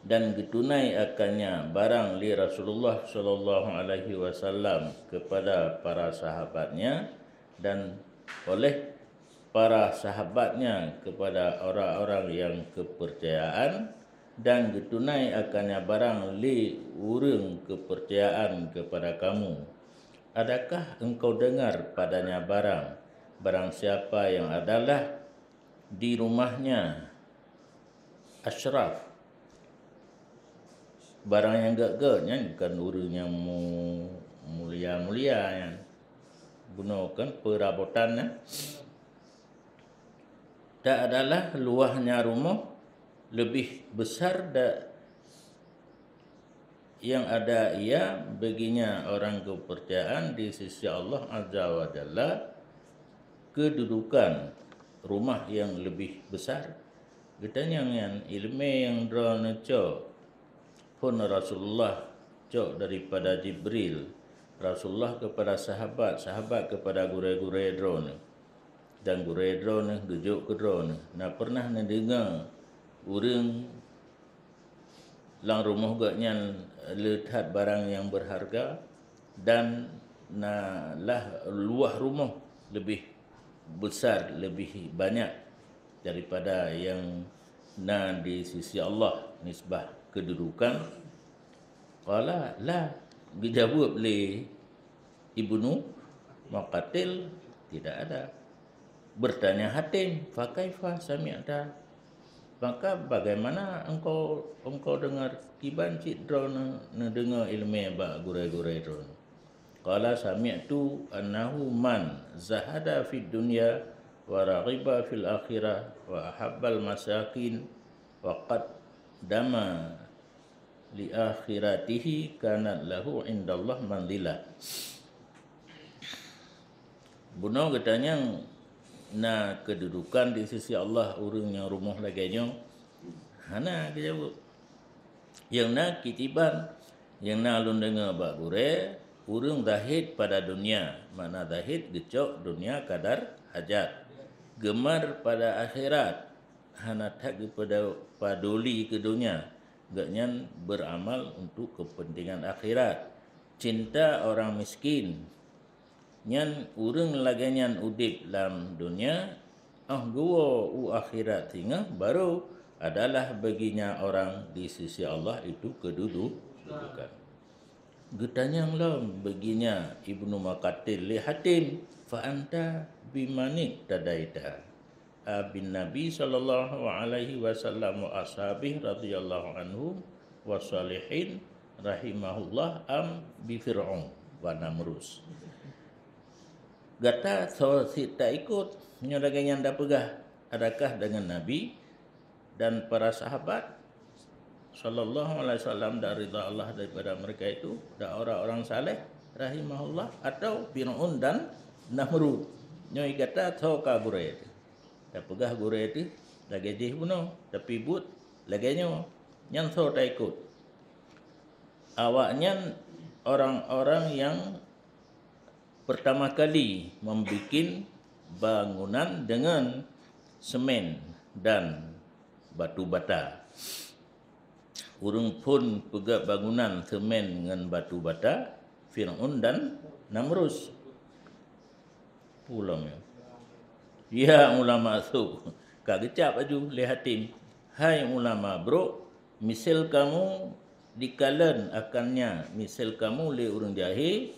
dan geutunai akannya barang li Rasulullah sallallahu alaihi wasallam kepada para sahabatnya, dan oleh para sahabatnya kepada orang-orang yang kepercayaan, dan geutunai akannya barang li ureuëng kepercayaan kepada kamu. Adakah engkau dengar padanya barang, barang siapa yang adalah di rumahnya asyraf, barang nyang gét-gét nyan bukan ureuëng nyang mu-, mulia-mulia nyan. Bunoe kan peurabotan nyan. Tak adalah luahnya rumoh lebih besar da-, yang ada ia baginya orang kepercayaan di sisi Allah Azza wa Jalla, kedudukan rumah yang lebih besar. Geutanyong nyan, iéleumé nyang droeneuh cok phon Rasulullah, cok daripada Jibril, Rasulullah kepada sahabat, sahabat kepada gurée-gurée droeneuh, dan gurée droeneuh geujok keu droeneuh. Na pernah neudeungoe ureuëng lam rumoh gobnyan le that barang nyang beurharga, dan na lah luah rumoh leubeh besar, leubeh banyak daripada nyang na di sisi Allah nisbah kedudukan? Qala, la. Geujaweueb lé Ibnu Muqatil, tidak ada. Bertanya Hatim, "Fa kaifa sami'ta?" Maka bagaimana engkau, engkau dengar? Kiban cit droeneuh neudeungoe iéleumé bak gurée-gurée droeneuh? Qala, "Sami'tu annahu man zahada fid dunya wa raghiba fil akhirah wa ahabbal masakin wa qaddama li akhiratihi kanat lahu indallah manzilah." Bunoe geutanyong na kedudukan di sisi Allah ureuëng nyang rumoh lagée nyoe? Hana geujaweueb. Nyang na kitiban, nyang na lôn deungoe bak gurée, ureuëng zahid pada dunia, makna zahid geucok dunia kadar hajat. Geumar pada akhirat, hana that geupada-, paduli keu dunia, gobnyan beuramal untuk kepentingan akhirat. cinta orang miskin. Nyan ureuëng lagée nyan udeb lam donya, óh geuwoe u akhirat singoh baru adalah baginya orang di sisi Allah itu kedudu-, kedudukan. Geutanyong lom baginya Ibnu Muqatil lé Hatim, "Fa anta bimanit tadaita? Abin Nabi sallallahu alaihi wasallam wa ashabih radhiyallahu anhum wa salihin rahimahullah am bi Fir'aun wa Namrus?" Gata soe sit taikot nyoe lagée nyan tapeugah, adakah dengan Nabi dan para sahabat sallallahu alaihi wasallam dan ridha Allah daripada mereka itu, dan orang-orang saleh rahimahullah, atau Firaun dan Namrud? Nyoe gata soe ka gurée teuh? Tapeugah gurée teuh lagée jih bunoe, tapi buet lagée nyoe, nyan soe taikot? Awaknyan orang-orang yang pertama kali membikin bangunan dengan semen dan batu bata. Ureuëng phon peugét bangunan semen ngon batu bata, Firaun dan Namrus. Pulang ya. Ya ulama su, ka geucap laju lé Hatim, "Hai ulama brok, misal kamu dikalon akannya, misal kamu lé ureuëng jahé,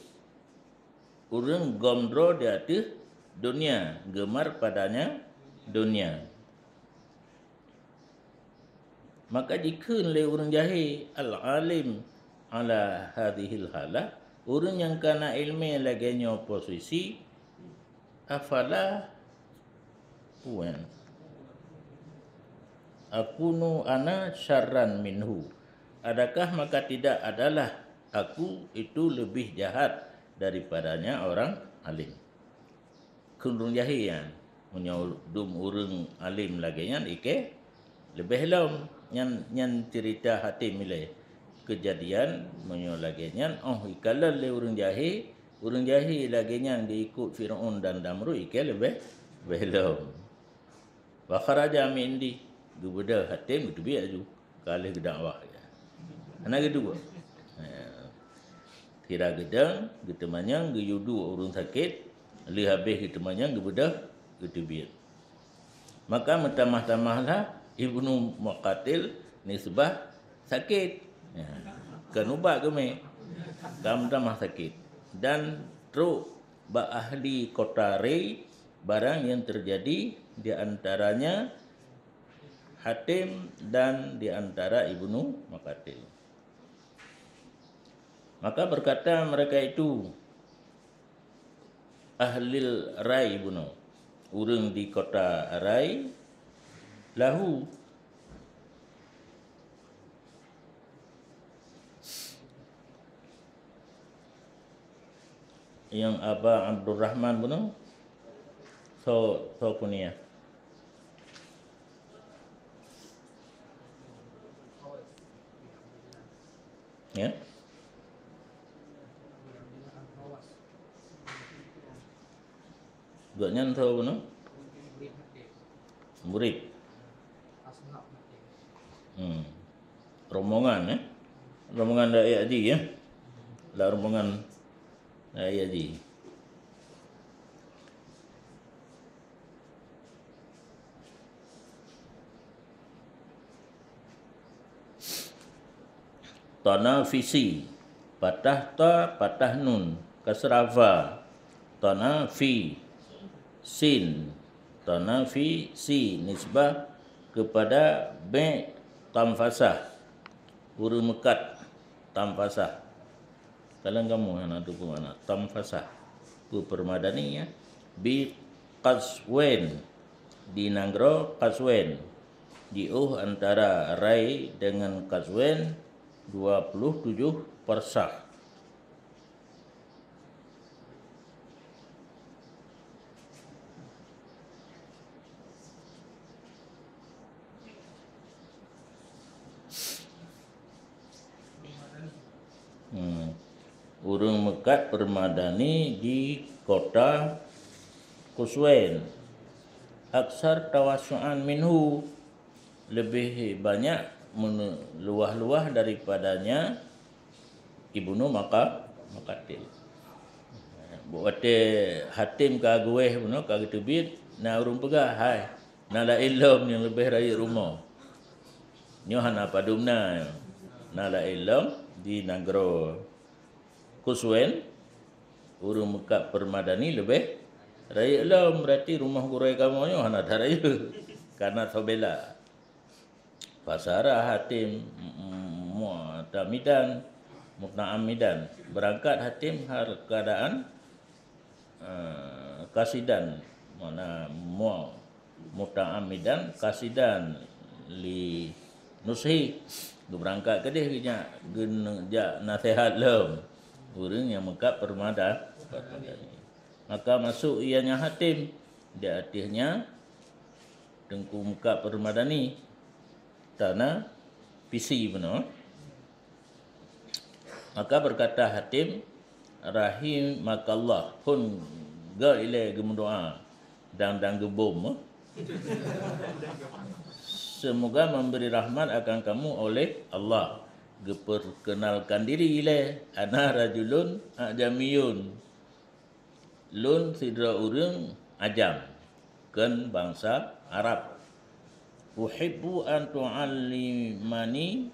ureuëng gom droe di ateueh donya, geumar padanya donya." Maka jikheun lé ureuëng jahé, "Al-alim ala hadhil halah, ureuëng nyang kana iéleumé lagée nyoe posisi, afala puan akunu ana syarran minhu? Adakah maka tidak adalah aku itu lebih jahat daripadanya orang alim?" Kheun ureuëng jahé nyan, meunyoe dum ureuëng alim lagée nyan, ikée leubeh lom. Nyan, nyan ceurita Hatim ilée. Keujadian meunyoe lagée nyan, óh ikalon lé ureuëng jahé, ureuëng jahé lagée nyan geuikot Firaun dan Namrud, ikée leubeh, leubeh lom. Wa kharaja min indi, geubeudôh Hatim geuteubiet laju, ka lheueh geudakwah. Hana geuduek. Ya. Kira geudong, geuteumanyong, geuyue duek ureuëng sakét, lheueh habéh geuteumanyong, geubeudôh, geuteubiet. Maka meutamah-tamahlah Ibnu Muqatil nisbah sakét. Ya. Kon ubat geumé, ka meutamah sakét. Dan trok bak ahli kota Ray barang yang terjadi di antaranya Hatim dan di antara Ibnu Muqatil. Maka berkata mereka itu, ahli Ray bunoe, ureuëng di kota Ray, lahu, nyang Aba Abdurrahman bunoe, soe, soe kunyah? Ya. Gobnyan soe bunoe? Murid. Hmm. Rombongan, eh? Rombongan Da'i Haji, ya? Lah rombongan Da'i Haji. Tanafisi, patah ta, patah nun, kasrah fa. Tanafi, sin. Tanafi, si, nisbah kepada bek tamfasah. Ureuëng meukat tamfasah. Kalon kamoe hana teupeue makna tamfasah. Peue permadani, ya? Bi Qazwin. Di nanggroe Qazwin. Jiôh antara Rai dengan Qazwin dua puluh tujuh parsah. Hmm. Ureuëng meukat permadani di kota Quswain. Aksar tawasu'an minhu, lebih banyak menu-, luah-luah daripadanya Ibnu Maka-, Muqatil. Buet watée Hatim ka geuwéh bunoe, ka geuteubiet, na ureuëng peugah, "Hai, na laén lom nyang leubeh rayeuk rumoh." Nyoe hana padum na, na laén lom di nanggroe Quswain, ureuëng Mekah Permadani leubeh rayeuk lom, berarti rumoh gurée kamoe nyoe hana that rayeuk, kana sobela. Fasara Hatim mu'tamidan, muta'ammidan, berangkat Hatim hal keadaan, eh, kasidan, makna mu-, muta'ammidan, kasidan li nushi, geuberangkat keudeh geujak, geujak naseuhat lom ureuëng nyang Mekah Permada-, Permadani. Maka masuk ianya Hatim, di ateueh nyan Teungku Mekah Permadani, Tanafisi bunoe. Maka berkata Hatim, "Rahimakallah," phon geu ilée geumeudoá dan, dan geubom. "Semoga memberi rahmat akan kamu oleh Allah." Geuperkenalkan diri ilée, "Ana rajulun ajamiyun." Lôn sidroe ureuëng ajam, kon bansa Arab. "Uhibbu an tu'allimani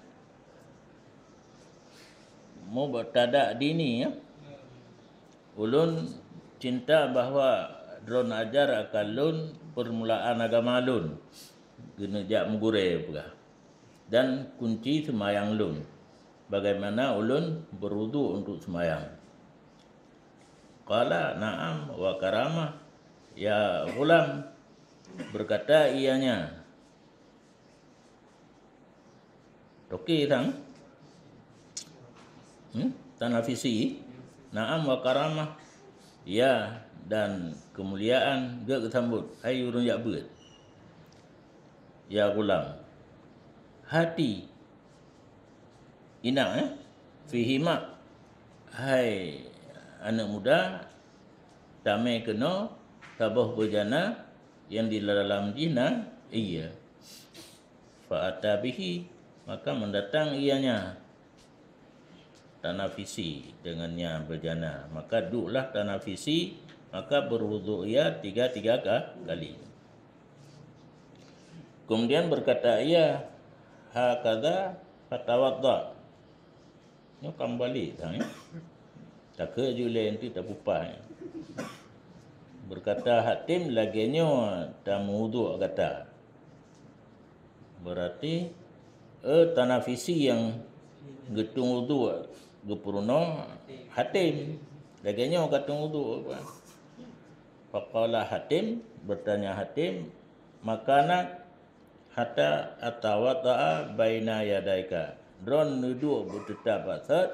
mubtada' dini," ya. Ulôn cinta bahwa droen ajar akan lôn peurmulaan agama lôn. Geuneuk jak meugurée peugah. Dan kunci seumayang lôn, bagaimana ulôn beuruduk untuk seumayang. Qala, "Na'am wa karamah, ya ghulam." Berkata ianya, toke sang, hmm? Tanafisi, "Na'am wa karamah, ya, dan keumuliaan," geuh geusambot, hai ureuëng jak beuet. Ya ghulam. Hati. Inak, eh? Fihi ma. Hai aneuëk muda, tamé keunoe saboh beujana nyang di dalam jih na ié. Fa ata bihi, maka mendatang ianya. Tanafisi, dengannya beujana. Maka duklah Tanafisi, maka beuruduk ia tiga-tiga ka-, kali. Kemudian berkata ia, "Hakadha fatawadda." Nyoe ka meubalek dah, ya. Takheun ju lé nanti tapupah, ya. Berkata Hatim, "Lagée nyoe tameuwuduk gata." Berarti, eh, Tanafisi nyang geutung uduk geupeurunoe Hatim. Lagée nyoe ka tung uduk apa? Faqala Hatim, bertanya Hatim, "Makanak hatta atawadda'a baina yadaika." Droen neuduek beuteutap bak sot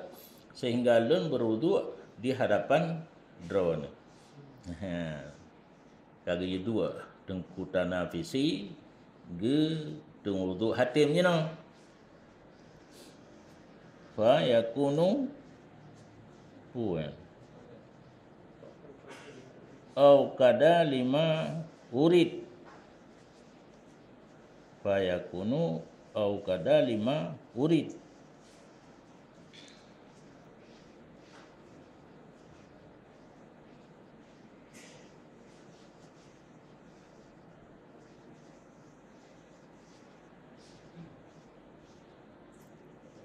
sehingga lôn beuruduk di hadapan droen. Ka geuyue duek Teungku Tanafisi geutung uduk Hatim jinoe. Fa yakunu puan. Au kada lima urid. Fa yakunu au kada lima urid.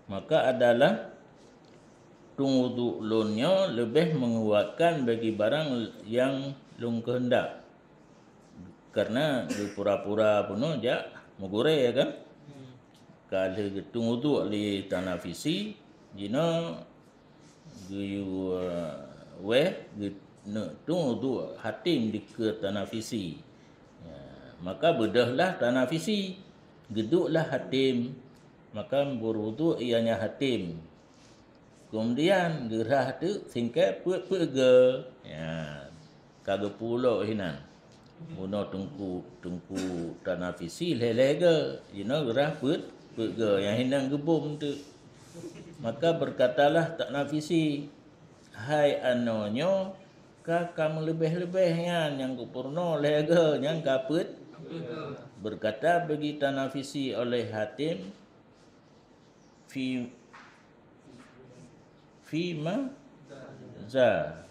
Maka adalah tung uduk lôn nyoe leubeh menguatkan bagi barang nyang lôn keuheundak. Karena geupura-pura peunoh jak meugurée, ya kan? Ka lheueh geutung uduk lé Tanafisi, jinoe geuyue wéh geuneuk tung uduk Hatim dikeue Tanafisi. Ya, maka beudôhlah Tanafisi, geuduklah Hatim, maka beuruduk ianya Hatim. Keumudian geurhah teuk singkée peuet-peuet geu. Ya, ka geupulok hinan. Bunoe Teungku, Teungku Tanafisi lhée-lhée geu. Jinoe geurhah peuet, peuet geu nyang hinan geubom teuk. Maka berkatalah Tanafisi, "Hai anoe nyoe, ka, ka meuleubeh-leubeh nyan nyang geupeurunoe lhée geu nyang ka peuet." Berkata bagi Tanafisi oleh Hatim, Fi, fima, Za.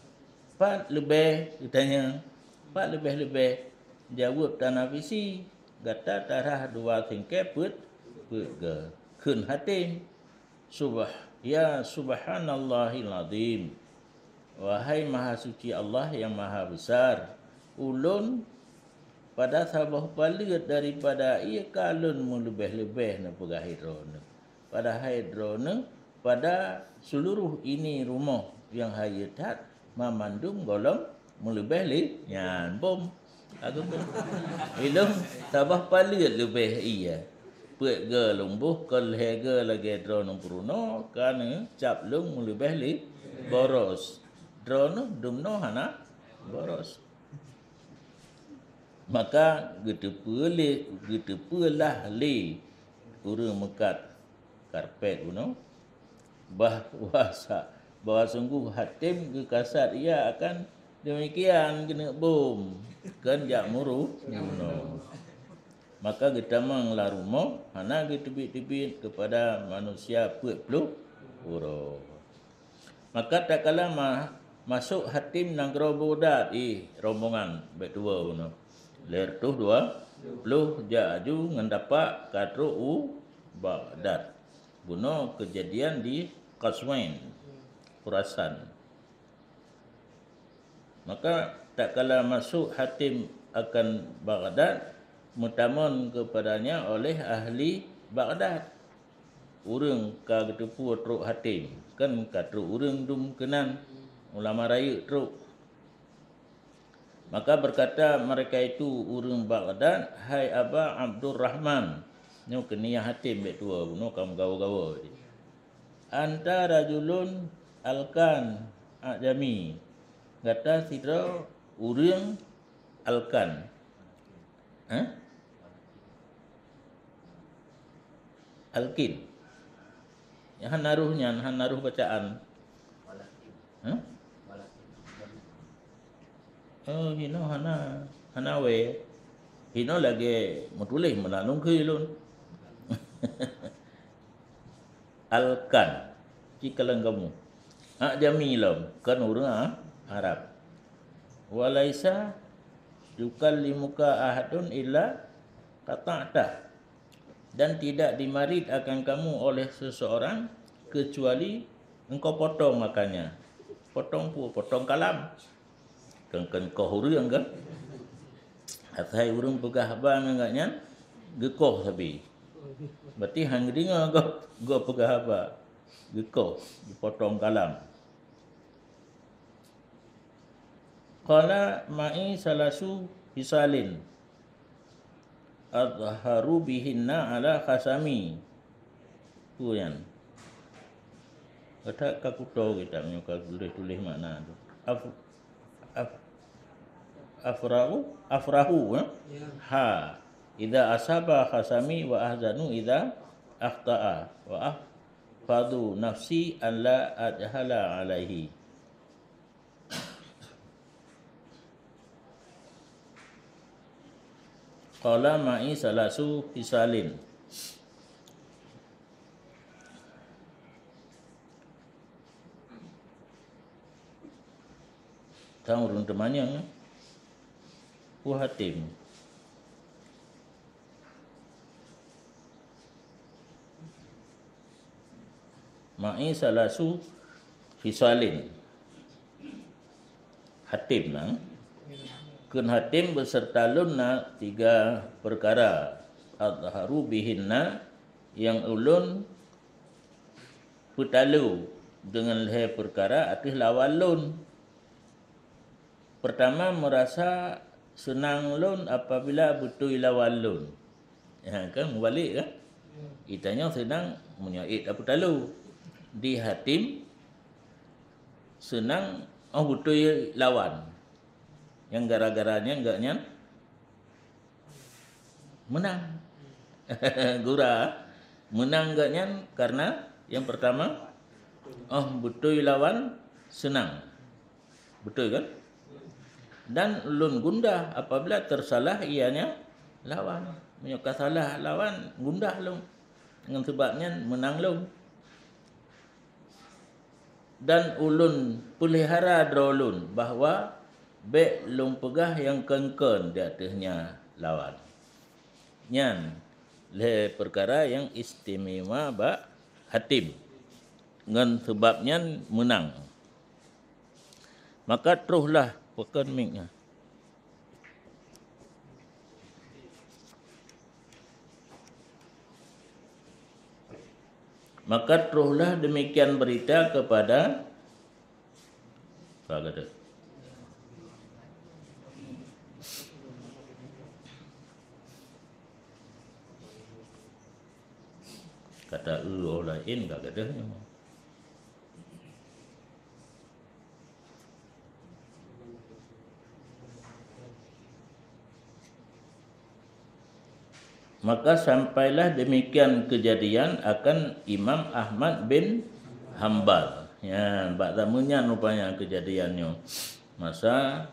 Pat leubeh, geutanyong, pat leubeh-leubeh? Jaweueb tanafisi, gata tarhah dua singkée peuet, peuet goe. Kheun Hatim, Subh-, ya subhanallahil azim. Wahai Maha Suci Allah yang Maha Besar, ulôn pada saboh paleuet daripada ié ka lôn meuleubeh-leubeh neupeugah droeneuh. Padahai droeneuh pada seuluruh ini rumoh nyang hayeue that, mamandum gohlom meuleubeh lé nyan bom. Aku pun ilong tabah paleuet leubeh iya. Peuet goe lôn boh, kon lhée goe lagée droeneuh peurunoe, ka neucab lôn meuleubeh lé boros. Droeneuh dumnoe hana boros. Maka geuteupeue lé, geuteupeue lah lé ureuëng meukat karpet bunoe, bahwa sa-, bahwa sungguh Hatim geukasat ia akan demikian keuneuk bom, kon jak muru bunoe. Maka geutamong lam rumoh, hana geuteubiet-teubiet keupada manusia peuet ploh uroe. Maka tatkala ma-, masôk Hatim nanggroe Baghdad, ih, rombongan bék tuwoe bunoe. Lhée reutôh dua ploh jak aju ngon tapak ka trok u Baghdad. Bunoe keujadian di Qazwin, Khurasan. Maka tatkala masôk Hatim akan Baghdad, meutamong keupadanya oleh ahli Baghdad. Ureuëng ka geuteupeue trok Hatim, kan ka trok ureuëng dum keunan, ulama rayeuk trok. Maka berkata mereka itu, ureuëng Baghdad, "Hai Aba Abdurrahman," nyoe keuniah Hatim bék tuwoe, bunoe ka meugawa-gawa. "Anta rajulun Alkan Ajami." Gata sidroe ureuëng Alkan. Hah? Alkin. Nyang hana roh nyan, hana roh bacaan. Hah? Oh, hinoe hana, hana wée. Hinoe lagée meutuléh meunan lôn kheun lôn. Alkan, ci kalon kamoe. Ajami lom, kon ureuëng A-, Arab. "Wa laisa yukallimuka ahadun illa qata'tah." Dan tidak dimarit akan kamu oleh seseorang kecuali engkau potong akannya. Potong peue? Potong kalam. Kan, kan koh ureuëng kan? Asai ureuëng peugah haba ngon gobnyan, geukoh sabe. Berarti han geudeungoe gob, gob peugah haba. Geukoh, geupeutong kalam. Qala ma'i salasu khisalin azharu bihinna ala khasami. Peue nyan? Gata ka kuto kitab nyoe ka tuléh-tuléh makna tu. Af-, af-, afrahu, afrahu, eh? Ya. Ha. Idza asaba khasami wa ahzanu idza akhta'a wa ahfadhu nafsi an la ajhala alaihi. Qala ma'i salasu khisalin. Kan ureuëng teumanyong, eh? Peue Hatim? Ma'i salasu khisalin. Hatim na. Kheun Hatim, beserta lôn na tiga perkara. Azharu bihinna, nyang ulôn peutalo deungon lhée perkara ateueh lawan lôn. Pertama, meurasa seunang lôn apabila beutôi lawan lôn. Ha, kan, meubalek kan? Geutanyoe seunang meunyoe ék tapeutalo. Di Hatim seunang óh beutôi lawan. Nyang gara-gara nyan gobnyan meunang. Gura, meunang gobnyan karena nyang pertama, óh beutôi lawan seunang. Beutôi kan? Dan lôn gundah apabila teusalah ianya lawan. Meunyoe ka salah lawan, gundah lôn. Ngon sabab nyan meunang lôn. Dan ulôn peulihara droe lôn bahwa bék lôn peugah nyang kon-kon di ateueh nyan lawan. Nyan lhée peukara nyang istimewa bak Hatim, ngon sabab nyan meunang. Maka trohlah, pakon mic nyan. Maka trohlah demikian berita kepada, ka gadôh. Kata eu laén ka gadôh nyoe. Maka sampailah demikian kejadian akan Imam Ahmad bin Hambal. Ya, bak zaman nyan rupanya kejadian nyoe. Masa,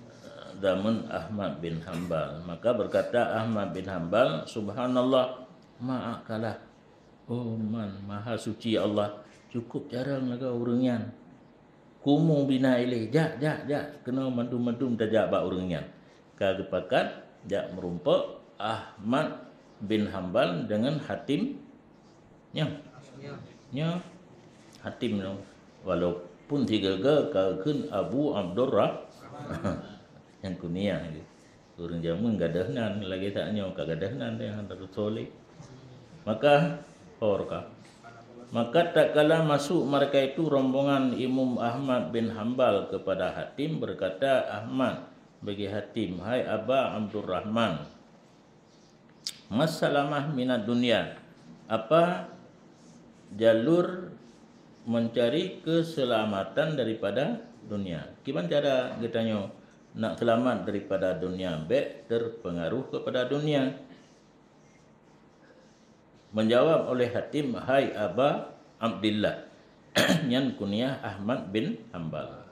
eh, zaman Ahmad bin Hambal. Maka berkata Ahmad bin Hambal, "Subhanallah, ma akalah." Oh man, maha suci Allah, cukup jarang lagée ureuëng nyan. "Kumu bina ilaih, jak, jak, jak, keunoe mandum-mandum tajak bak ureuëng nyan." Ka geupakat jak meurumpok Ahmad bin Hambal deungon Hatim nyoe. Nyoe Hatim nyoe. Walaupun sigoe-goe ka kheun Abu Abdurrah-, nyang kuniah. Ureuëng jameun gadôh nan, lagée that nyoe ka gadôh nan teuh hana teusolek. Maka, por ka. Maka tatkala masuk mereka itu rombongan Imam Ahmad bin Hambal kepada Hatim, berkata Ahmad bagi Hatim, "Hai Aba Abdurrahman, ma salamah minad dunya, apa jalur mencari keselamatan daripada dunia? Kiban cara geutanyoe nak seulamat daripada dunia, bék terpengaruh kepada dunia?" Menjawab oleh Hatim, "Hai Aba Abdillah," nyan kuniah Ahmad bin Hambal.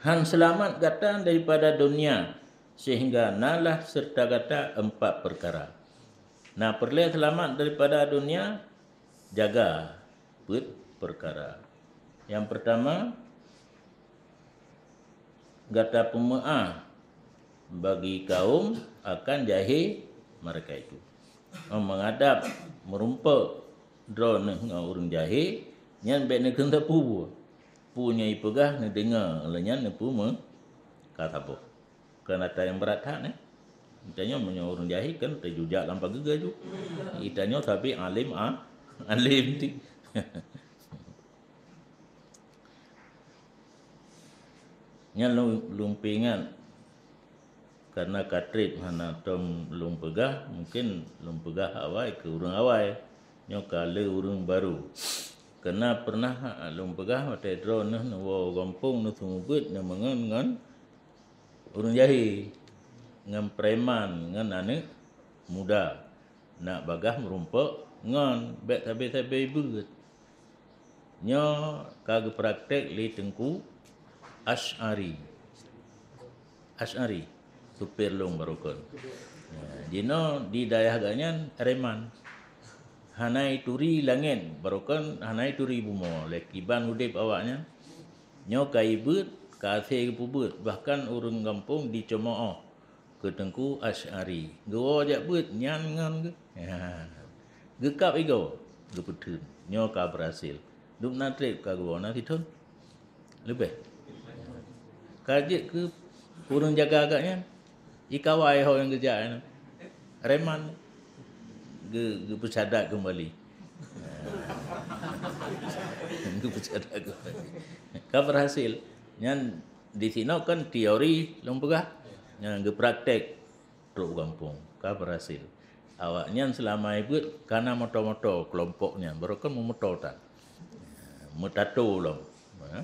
"Han seulamat gata daripada dunia, sehingga nalah serta gata empat perkara. Na peureulée seulamat daripada dunia, jaga peuet perkara. Nyang pertama, gata peumeuáh bagi kaum akan jahé mereka itu." Oh, menghadap, meurumpok droeneuh ngon ureuëng jahé, nyan bék neukheun sapeue. Peue nyang ipeugah neudeungoe, lheueh nyan neupeumeuka saboh. Kan ata nyang brat that, eh? Tanyoe meunyoe ureuëng jahé kan tajujak lam pageue ju. Itanyoe sabe alim, ah, alim ti. Nyan lôn, lôn peuingat, karena ka treb hana tom lôn peugah, mungken lôn peugah awai keu ureuëng awai, nyoe ka le ureuëng barô. Karena pernah lôn peugah watée droeneuh neuwoe gampông neuseumeubeuet neumeungon ngon ureuëng jahé, ngon preman, ngon aneuëk muda. Nak bagah meurumpok ngon bék sabe-sabe beuet. Nyoe ka geupraktek lé Teungku Asy'ari. Asy'ari, supir lôn barokon. Ya, jinoe di dayah gobnyan reman. Hana ituri langét, barokon hana ituri bumoe, lé kiban udeb awaknyan. Nyoe ka ibeuet, ka asé geupeubeuet, bahkan ureuëng gampông diceumoh keu Teungku Asy'ari. Geuwoe jak beuet nyan ngon geu-, ya, geukab igoe, geupeutheun. Nyoe ka beurhasil. Dum na treb ka geuwoe na sithon leubeh. Ka jeuet keu ureuëng jaga gobnyan, ikawai ho nyang geujak nyan. Reman geu-, geupeusadat keumbali. Geupeusadat keumbali. Ka beurhasil. Nyan Di sinoe kan teori lôn peugah, nyang geupraktek trok u gampông, ka beurhasil. Awaknyan seulama ibeuet ka na moto-moto keulompok nyan, barokon meumoto tan. Meutato lom. Ha?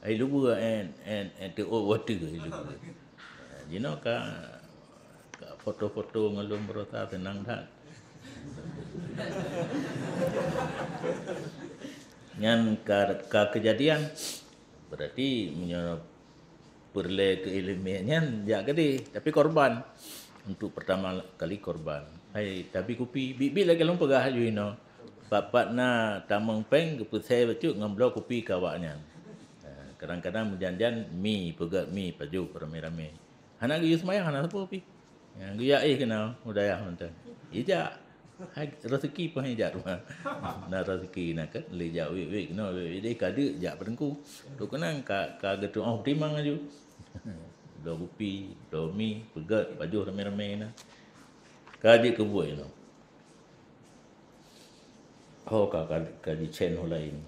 Ai luweue en, en, en teuôt watèe ai luweue. Ha, jinoe ka, ka foto-foto ngon lôn barosa seunang that. Nyan ka, ka keujadian. Berarti meunyoe peureulèe keu ileumèe nyan jak keudeh, tapi korban. Untuk pertama kali korban. Hai, tapi kupi, biet-biet lagèe lôn peugah laju inoe. Pat-pat na tamong péng, geupeusé bacut ngon bloe kupi keu awaknyan. Ha, kadang-kadang meujan-jan mi, peugöt mi, pajoh ramé-ramé. Hana geuyue seumayang, hana sapeue pih. Nyang geujak éh keunoe u dayah mantong. Ijak. Hai, raseuki pih ijak teuma. Na raseuki na kan, lé jak wék-wék keunoe, wék-wék deh, ka deuk jak Padengku. Trok keunan ka, ka geutu'oh timang laju. Bloe kupi, bloe mi, peugöt, pajoh ramé-ramé na. Ka jeuet keu buet inoe. Ho ka, ka, ka jicen ho laén.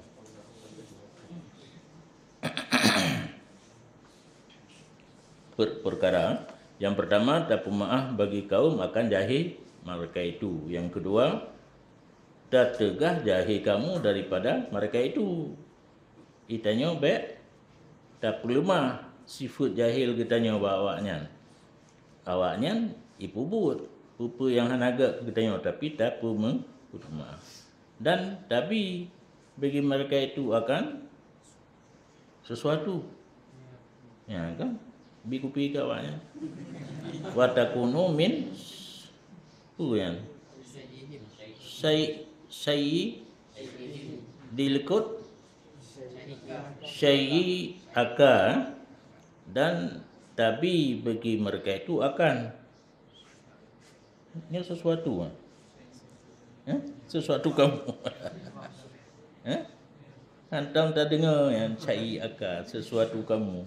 Per-, perkara yang pertama, tapeumeu'ah bagi kaum akan jahé mereka itu. Yang kedua, tateugah jahé kamu daripada mereka itu. Geutanyoe bèk tapeuleumah sifeuet jahé geutanyoe bak awaknyan. Awaknyan jipeubuet peue-peue nyang hana gèt keu geutanyoe, tapi tapeumeu-, peumeu'ah. Dan tabi bagi mereka itu akan sesuatu. Ya kan? Bi kupi keu awaknyan. Wa takunu min, peue nyan? Sayyi, sayyi dilkut, sayyi aka, dan tabi bagi mereka itu akan. Nyoe sesuatu, ah. Eh? Sesuatu kamu. Eh? Hantom tadeungoe nyan, sayyi aka, sesuatu kamu.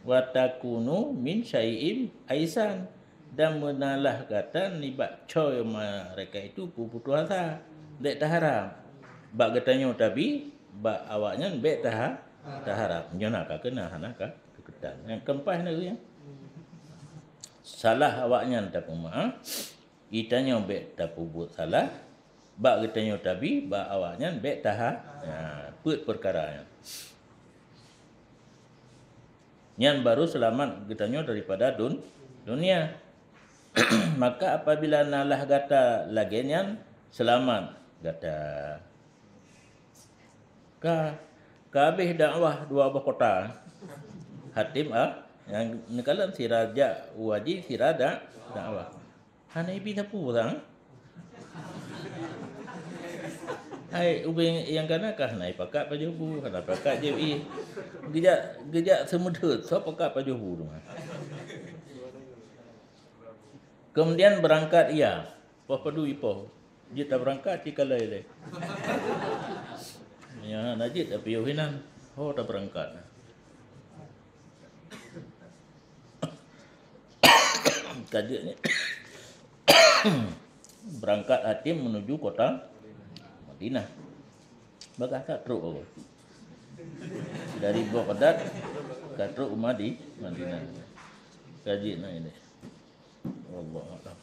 Wa takunu min sayyi'im aisan, dan meunalah gata nibak soe mereka itu peue-peue asa. Bèk taharap. Bak geutanyoe tabi, bak awaknyan bèk taha-, taharap. Nyoe na ka keunong, hana ka keukeutang. Nyang keumpat na, salah awaknyan tapeumeu'ah, geutanyoe bèk tapeubuet salah, bak geutanyoe tabi, bak awaknyan bèk taha-, ha, peuet peukara nyan. Nyan baru seulamat geutanyoe daripada dun-, dunia. Maka apabila nalah gata lagèe nyan, seulamat gata. Ka, ka habéh dakwah dua boh kota. Hatim, ah, nyang neukalon sira jak u haji, sira dak-, dakwah. Hana ibi sapeue sang. Hai, ubé nyang kana ka hana ipakat pajoh bu, hana pakat jép ié. Geujak, geujak seumeudeuet, soe pakat pajoh bu teuma. Kemudian berangkat ia. Poh padum ipoh. Jeuet tabeurangkat cit ka lheueh lé. Ya, na jeuet tapiôh inan. Ho tabeurangkat. Ka jeuet nyan. Berangkat Hatim menuju kota Madinah. Bagah that trok awai. Dari Baghdad ka trok u Madi-, Madinah. Ka jeuet nyan. Wallahu a'lam.